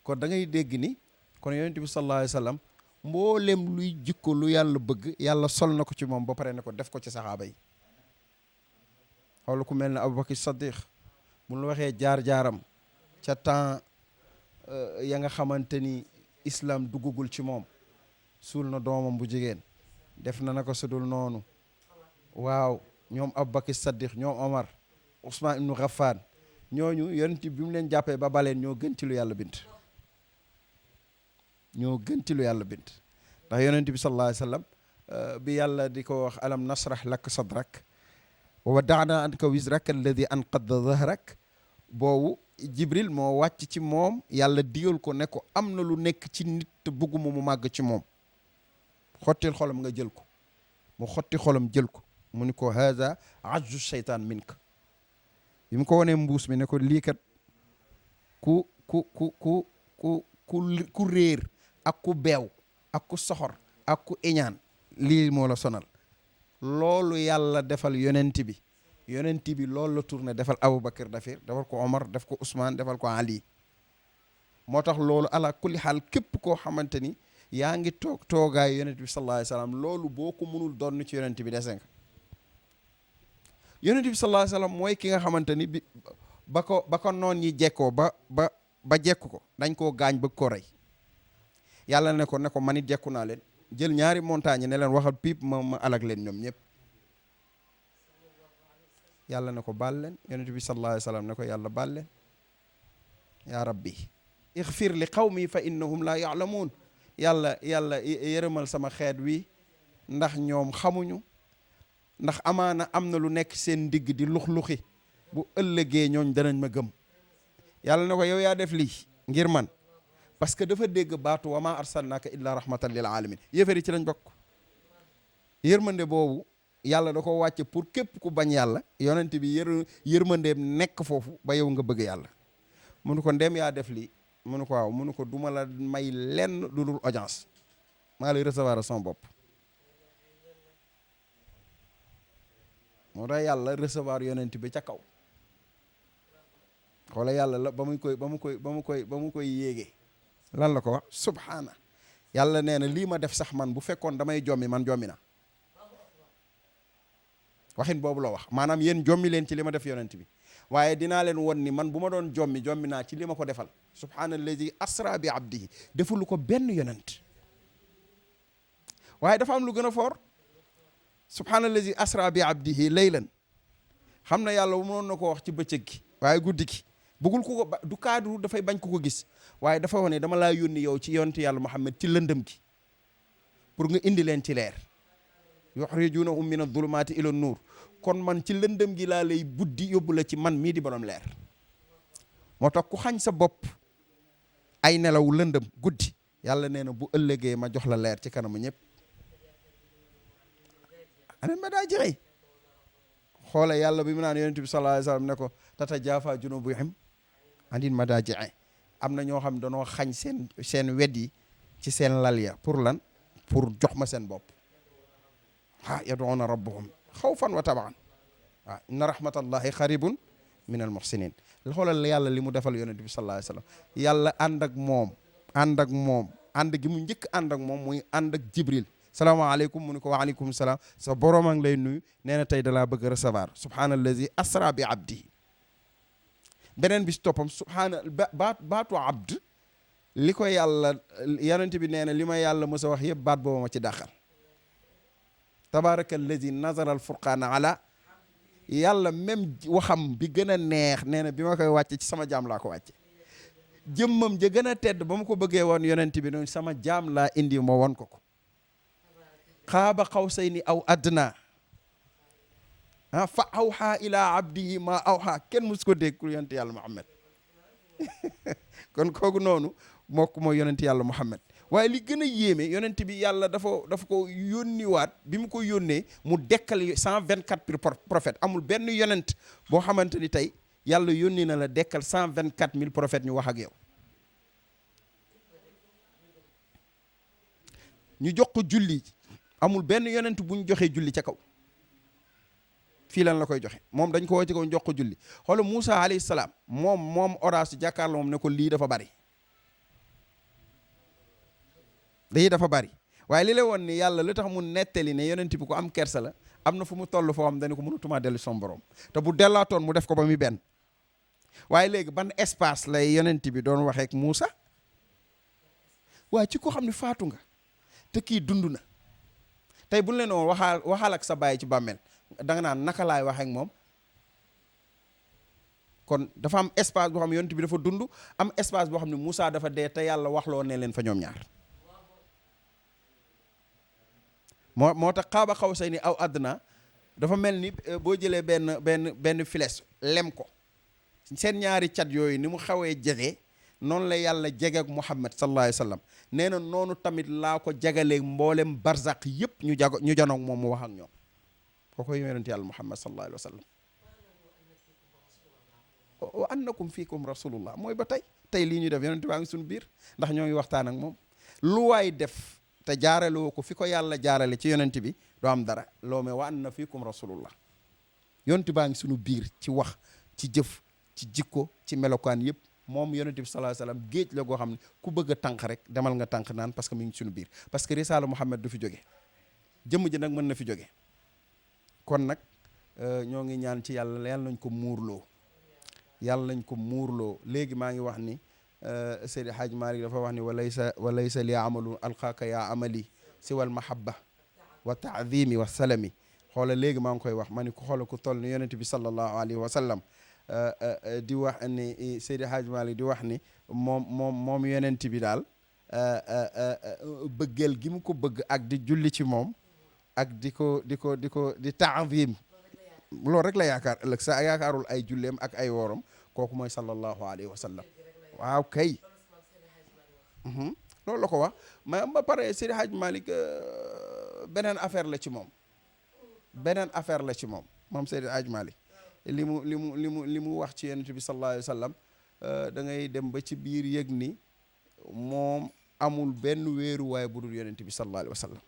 Speaker 2: kon da ngay dégg ni kon yonent bi sallallahu alayhi wa sallam mboolem luy jikko lu yàlla bëgg yàlla sol na ko ci moom ba pare ne ko def ko ci saxaaba yi xool ku mel ne Abubakar Saddiq bu ñu waxee jaar-jaaram ca temps ya nga xamante ni islam duggagul ci moom suul na doomam bu jigéen def na naka sudul noonu waaw ñoom Abubakar Saddiq ñoom Omar Ousmane ibnu Ghaffan ñooñu yonent bi mu leen jàppee ba baleen ñoo gën ci lu yàlla bind ndax yonent bi sallallahu alayhi wa sallam bi yàlla di ko wax alam nasrah lak sadrak wa wada'na anka wizrak alladi anqadda dhahrak boobu Jibril moo wàcc ci moom yàlla digal ko ne ko am na lu nekk ci nit te bëgguma mu màgg ci moom xottil xolam nga jël ko mu xotti xolam jël ko mu ni ko haza ajju shaytaan minka bi mu ko wanee mbuus mi ne ko lii kat ku réer ak ku beew ak ku soxor ak ku iñaan lii moo la sonal loolu yàlla defal yonent bi loolu la tourné defal Aboubacar defal ko Omar def ko Ousmane defal ko Ali moo tax loolu ala kulli xaal képp koo xamante ni yaa ngi toogaay yonent bi sallallahu alayhi wa sallam loolu boo ko mënul doon ci yonent bi dese nga yonent bi sallallahu alayhi wa sallam mooy ki nga xamante ni ba ko noon yi jekkoo ba jekku ko dañ koo gaañ bëgg koo rey yàlla ne ko man it jekku naa leen jël ñaari montagne ne leen waxal piip ma alag leen ñoom ñëpp yàlla ne ko baal leen yonent bi sallallahu alayhi wa sallam ne ko yàlla baal leen yaa rabbi ixfir li qawmi fa innahum la yaalamuun yàlla yërëmal sama xeet wi ndax ñoom xamuñu ndax amaana am na lu nekk seen ndigg di lux-luxi bu ëllëgee ñooñ danañ ma gëm yàlla ne ko yow yaa def lii ngir man parce que dafa dégg baatu wa ma arsalnaka illa rahmatan lil alamin yéefari ci lañ bokk yërmande boobu yàlla da ko wàcce pour képp ku bañ yàlla yonent bi yërmandeem nekk foofu ba yow nga bëgg yàlla munu ko ndem yaa def lii munu ko waaw munu ko duma la may lenn lu dul audience maa lay recevoir sama bopp moo tax yàlla recevoir yonent bi ca kaw xoola yàlla la ba mu koy yéegee lan la ko wax subhaana yàlla nee na lii ma def sax man bu fekkoon damay jommi man jommi na waxin boobu la wax maanaam yéen jommi leen ci li ma def yonent bi waaye dinaa leen won ni man bu ma doon jommi naa ci li ma ko defal subhaana allazi asra bi abdihi defulu ko benn yonent waaye dafa am lu gën a foor subhaana allazi asra bi abdihi laylan xam na yàlla bu mënoon na ko wax ci bëccëg gi waaye guddi gi bëggul ku ko du cadre dafay bañ ku ko gis waaye dafa wane dama laa yónni yow ci yonent yàlla Muhammad ci lëndëm gi pour nga indi leen ci leer yuxrijunahum min adh-dhulumati ila an-nur kon man ci lëndëm gi laa lay buddi yóbbu la ci man mii di borom leer moo tax ku xañ sa bopp ay nelaw lëndëm guddi yàlla nee na bu ëllëgee ma jox la leer ci kanamu ñëpp anen ma daa jëxey xoole yàlla bi mu naan yonent bi sallallahu alayhi wasallam ne ko tatajaafa junubuhum anil madaaji'i am na ñoo xam danoo xañ seen wet yi ci seen lal ya pour lan pour jox ma seen bopp yad'una rabbahum xawfan wa tabaan waaw inna rahmatallahi xaribun min al muhsinin xoolal yàlla li mu defal yonent bi sallallahu alayhi wasallam yàlla ànd ak moom ànd gi mu njëkk ànd ak moom muy ànd ak jibril salaamaaleykum mu ne ko waaleykum salaam sa borom a ngi lay nuyu nee na tey dalaa bëgg recevoir subhaanallazi asra bi abdihi beneen bi si toppam baatu abd li ko yàlla yonent bi nee na li ma yàlla mës a wax yëpp baat boobu ma ci dàqal tabaraka allazi nazara al furqaana ala yàlla même waxam bi gën a neex nee na bi ma koy wàcce ci sama jaam laa ko wàcce jëmmam ja gën a tedd ba mu ko bëggee woon yonent bi noonu sama jaam laa indi moo won ko qaaba qawsayni aw adna fa awha ila abdihi ma awha kenn mus ko dégg ku yonent yàlla Muhammad kon kooku noonu mokk mooy yonent yàlla Muhammad waaye li gën a yéeme yonent bi yàlla dafa ko yónniwaat bi mu ko yónnee mu dekkal 124 prophètes amul benn yonent boo xamante ni tey yàlla yónni na la dekkal 124 000 prophètes ñu wax ak yow ñu jox ko julli amul benn yonent bu ñu joxee julli ca kaw fii lan la koy joxe moom dañ ko woo ci kaw jox ko julli xoolal Moussa alayhi salaam moom oraas jàkkaarloo moom ne ko lii dafa bari waaye li la woon ni yàlla lu tax mu nettali ne yonent bi ko am kersa la am na fu mu toll foo xam dañu ko mënatumaa dellu son borom te bu dellaatoon mu def ko ba muy benn waaye léegi ban espace lay yonent bi doon waxee ak Moussa waaye ci ko xam ne faatu nga te kii dund na tey bu ñu leen woon waxaal ak sa baay ci bàmmeel da nga naan naka laay waxee ak moom kon dafa am espace boo xam ne yonent bi dafa dund am espace boo xam ne Moussa dafa dee te yàlla waxloo ne leen fa ñoom ñaar moo tax qaaba qawsayni aw adna dafa mel ni boo jëlee benn flèche lem ko seen ñaari cat yooyu ni mu xawee jege noonu la yàlla jege ak Muhammad sallallahu alayhi wa sallam nee na noonu tamit laa ko jagaleeg mboolem barzaq yëpp ñu janoog moom mu wax ak ñoom kooku yonent yàlla Muhammad sallallahu alayhi wa sallam wa annakum fiikum rasulullah mooy ba tey lii ñuy def yonent baa ngi suñu biir ndax ñoo ngi waxtaan ak moom lu waay def te jaarale woo ko fi ko yàlla jaarale ci yonent bi doo am dara loo mee wa anna fiikum rasulullah yonent baa ngi suñu biir ci wax ci jëf ci jikko ci melokaan yëpp moom yonent bi sallallahu alayhi wasallam géej la goo xam ne ku bëgg a tànk rek demal nga tànk naan parce que mi ngi suñu biir parce que risaala Muhammad du fi jóge jëmm ji nag mën na fi jóge kon nag ñoo ngi ñaan ci yàlla nañ ko muurloo yàlla nañ ko muurloo. léegi maa ngi wax ni Seydi Hadj Malick dafa wax ni walaysa li amalu alqaaka yaa amali siwal mahabba wa taadimi wa salami. xoola léegi maa ngi koy wax ma ni ko xoola ku toll ni yonent bi sallallahu alayhi wa sallam di wax ni Seydi Hadj Malick di wax ni moom yonent bi daal bëggeel gi mu ko bëgg ak di julli ci moom ak di taadim loolu rek la yaakaar ëllëg sa yaakaarul ay julleem ak ay woorom kooku mooy sallallahu alayhi wa sallam. waaw kay loolu la ko wax ma ba pare Seydi Hadj Malick beneen affaire la ci moom beneen affaire la ci moom Seydi Hadj Malick li mu wax ci yonent bi sallallahu alayhi wa sallam da ngay dem ba ci biir yëg ni moom amul benn wéeruwaay bu dul yonent bi sallallahu alayhi wa sallam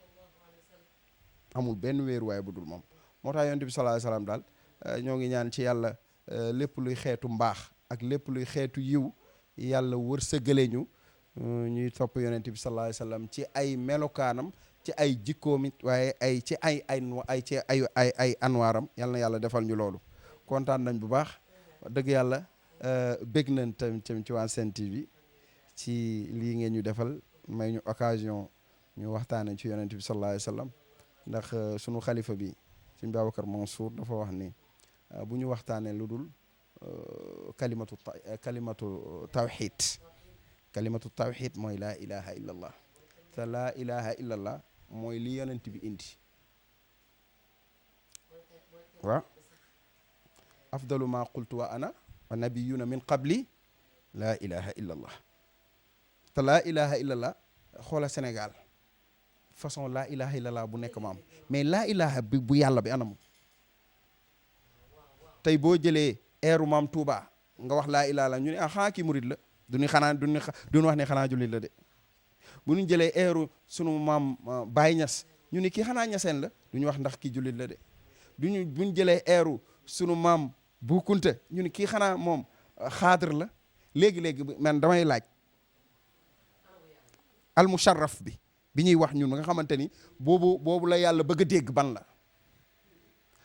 Speaker 2: amul benn wéeruwaay bu dul moom. moo tax yonent bi sallallahu alayhi wa sallam daal ñoo ngi ñaan ci yàlla lépp luy xeetu mbaax ak lépp luy xeetu yiw yàlla wërsëgale ñu ñuy topp yonent bi sallallahu alayhi wa sallam ci ay melokaanam ci ay jikkoom it waaye ay anwaaram yal na yàlla defal ñu loolu. kontaan nañ bu baax dëgg yàlla bég nañ tamit ci waa Sen TV ci lii ngeen ñu defal may ñu occasion ñu waxtaane ci yonent bi sallallahu alayhi wa sallam ndax sunu xalifa bi Sëñ Babacar Mansour dafa wax ni bu ñu waxtaanee lu dul kalimatu tawxid mooy laa ilaha illa allah te laa ilaha illa allah mooy li yonent bi indi waaw afdalu ma qultu wa ana wa nabiyuna min qabli laa ilaha illa allah te laa ilaha illa allah xoola Sénégal façon laa ilaha illa allah bu nekk maam mais laa ilaha bi bu yàlla bi anam tey boo jëlee eeru maam Touba nga wax laa ilaha ñu ne xanaa kii murid la duñu wax ne xanaa jullit la de bu ñu jëlee eeru sunu maam Baye Niass ñu ne kii xanaa ñaseen la duñu wax ndax kii jullit la de buñ jëlee eeru sunu maam Bu Kunta ñu ne kii xanaa moom xaadir la léegi man damay laaj al musharraf bi ñuy wax ñun nga xamante ni boobu la yàlla bëgg a dégg ban la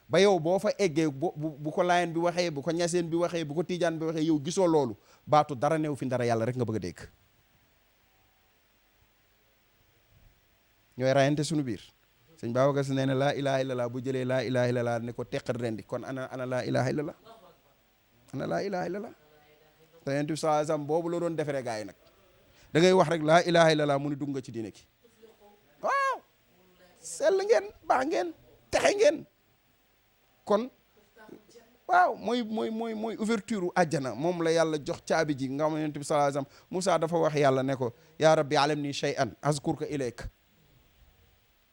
Speaker 2: ba yow boo fa eggee bu ko laayeen bi waxee bu ko ñaseen bi waxee bu ko tiijaan bi waxee yow gisoo loolu baatu dara new fi dara yàlla rek nga bëgg a dégg ñooy rayante suñu biir sëñ Babacar Si nee na laa ilaha illallah bu jëlee laa ilaha illallah ne ko teqat rendi kon ana laa ilaha illallah ana laa ilaha illallah te yonent bi sallallahu alayhi wasallam boobu la doon defaree gaa yi nag da ngay wax rek laa ilaha illallah mu ni dugg nga ci diine ki waaw sell ngeen baax ngeen texe ngeen kon waaw mooy ouverture u àjjana moom la yàlla jox caabi ji nga xam ne yonent bi sallallahu alayhi wasallam Moussa dafa wax yàlla ne ko yaa rabbi alamni shay'an azkurka ilayk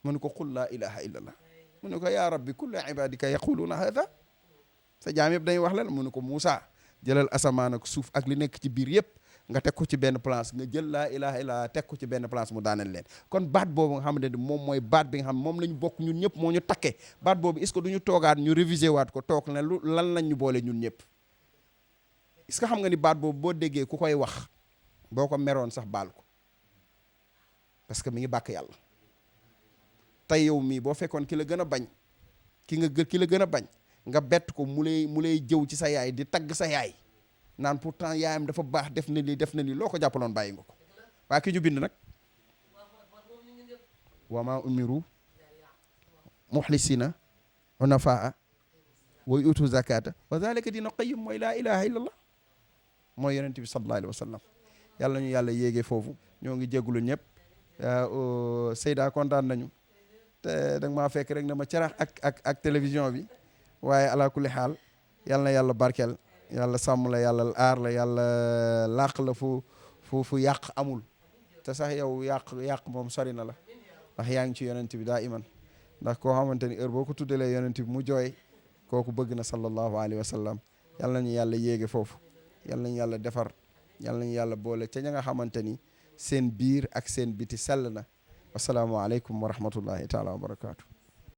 Speaker 2: mu ne ko qul laa ilaha illallah mu ne ko yaa rabbi kullu ibadika yaquluna hadha sa jaam yëpp dañuy wax lan mu ne ko Moussa jëlal asamaan ak suuf ak li nekk ci biir yëpp nga teg ko ci benn place nga jël laa ilaha illallah teg ko ci benn place mu daaneel leen kon baat boobu nga xamante ne moom mooy baat bi nga xam moom la ñu bokk ñun ñëpp moo ñu takkee baat boobu est-ce que du ñu toogaat ñu réviser waat ko toog ne lan lañ ñu boole ñun ñëpp est-ce que xam nga ni baat boobu boo déggee ku koy wax boo ko meroon sax baal ko parce que mi ngi bàkk yàlla tey yow mii boo fekkoon ki la gën a bañ ki la gën a bañ nga bett ko mu lay jëw ci sa yaay di tagg sa yaay naan pourtant yaayam dafa baax def na lii loo ko jàppaloon bàyyi nga ko waaye ki ñu bind nag wa ma umiru muxlisina hunafaa wa yutu zakata wa zalika dina qayyim mooy laa ilaha illallah mooy yonent bi sallallahu alayhi wa sallam yàlla ñu yàlla yéegee foofu ñoo ngi jéggulu ñëpp Seyda kontaan nañu te da nga maa fekk rek na ma carax ak télévision bi waaye ala kulli xaal yàlla na yàlla barkeel yàlla sàmm la yàlla aar la yàlla làq la fu yàq amul te sax yow yàq moom sori na la ndax yaa ngi ci yonent bi daa iman ndax koo xamante ni heure boo ko tuddalee yonent bi mu jooy kooku bëgg na sallallahu alayhi wa sallam yàlla nañu yàlla yéege foofu yàlla nañu yàlla defar yàlla nañu yàlla boole ca ña nga xamante ni seen biir ak seen biti sell na wasalaamu aleykum wa rahmatullahi taala wa barakaatu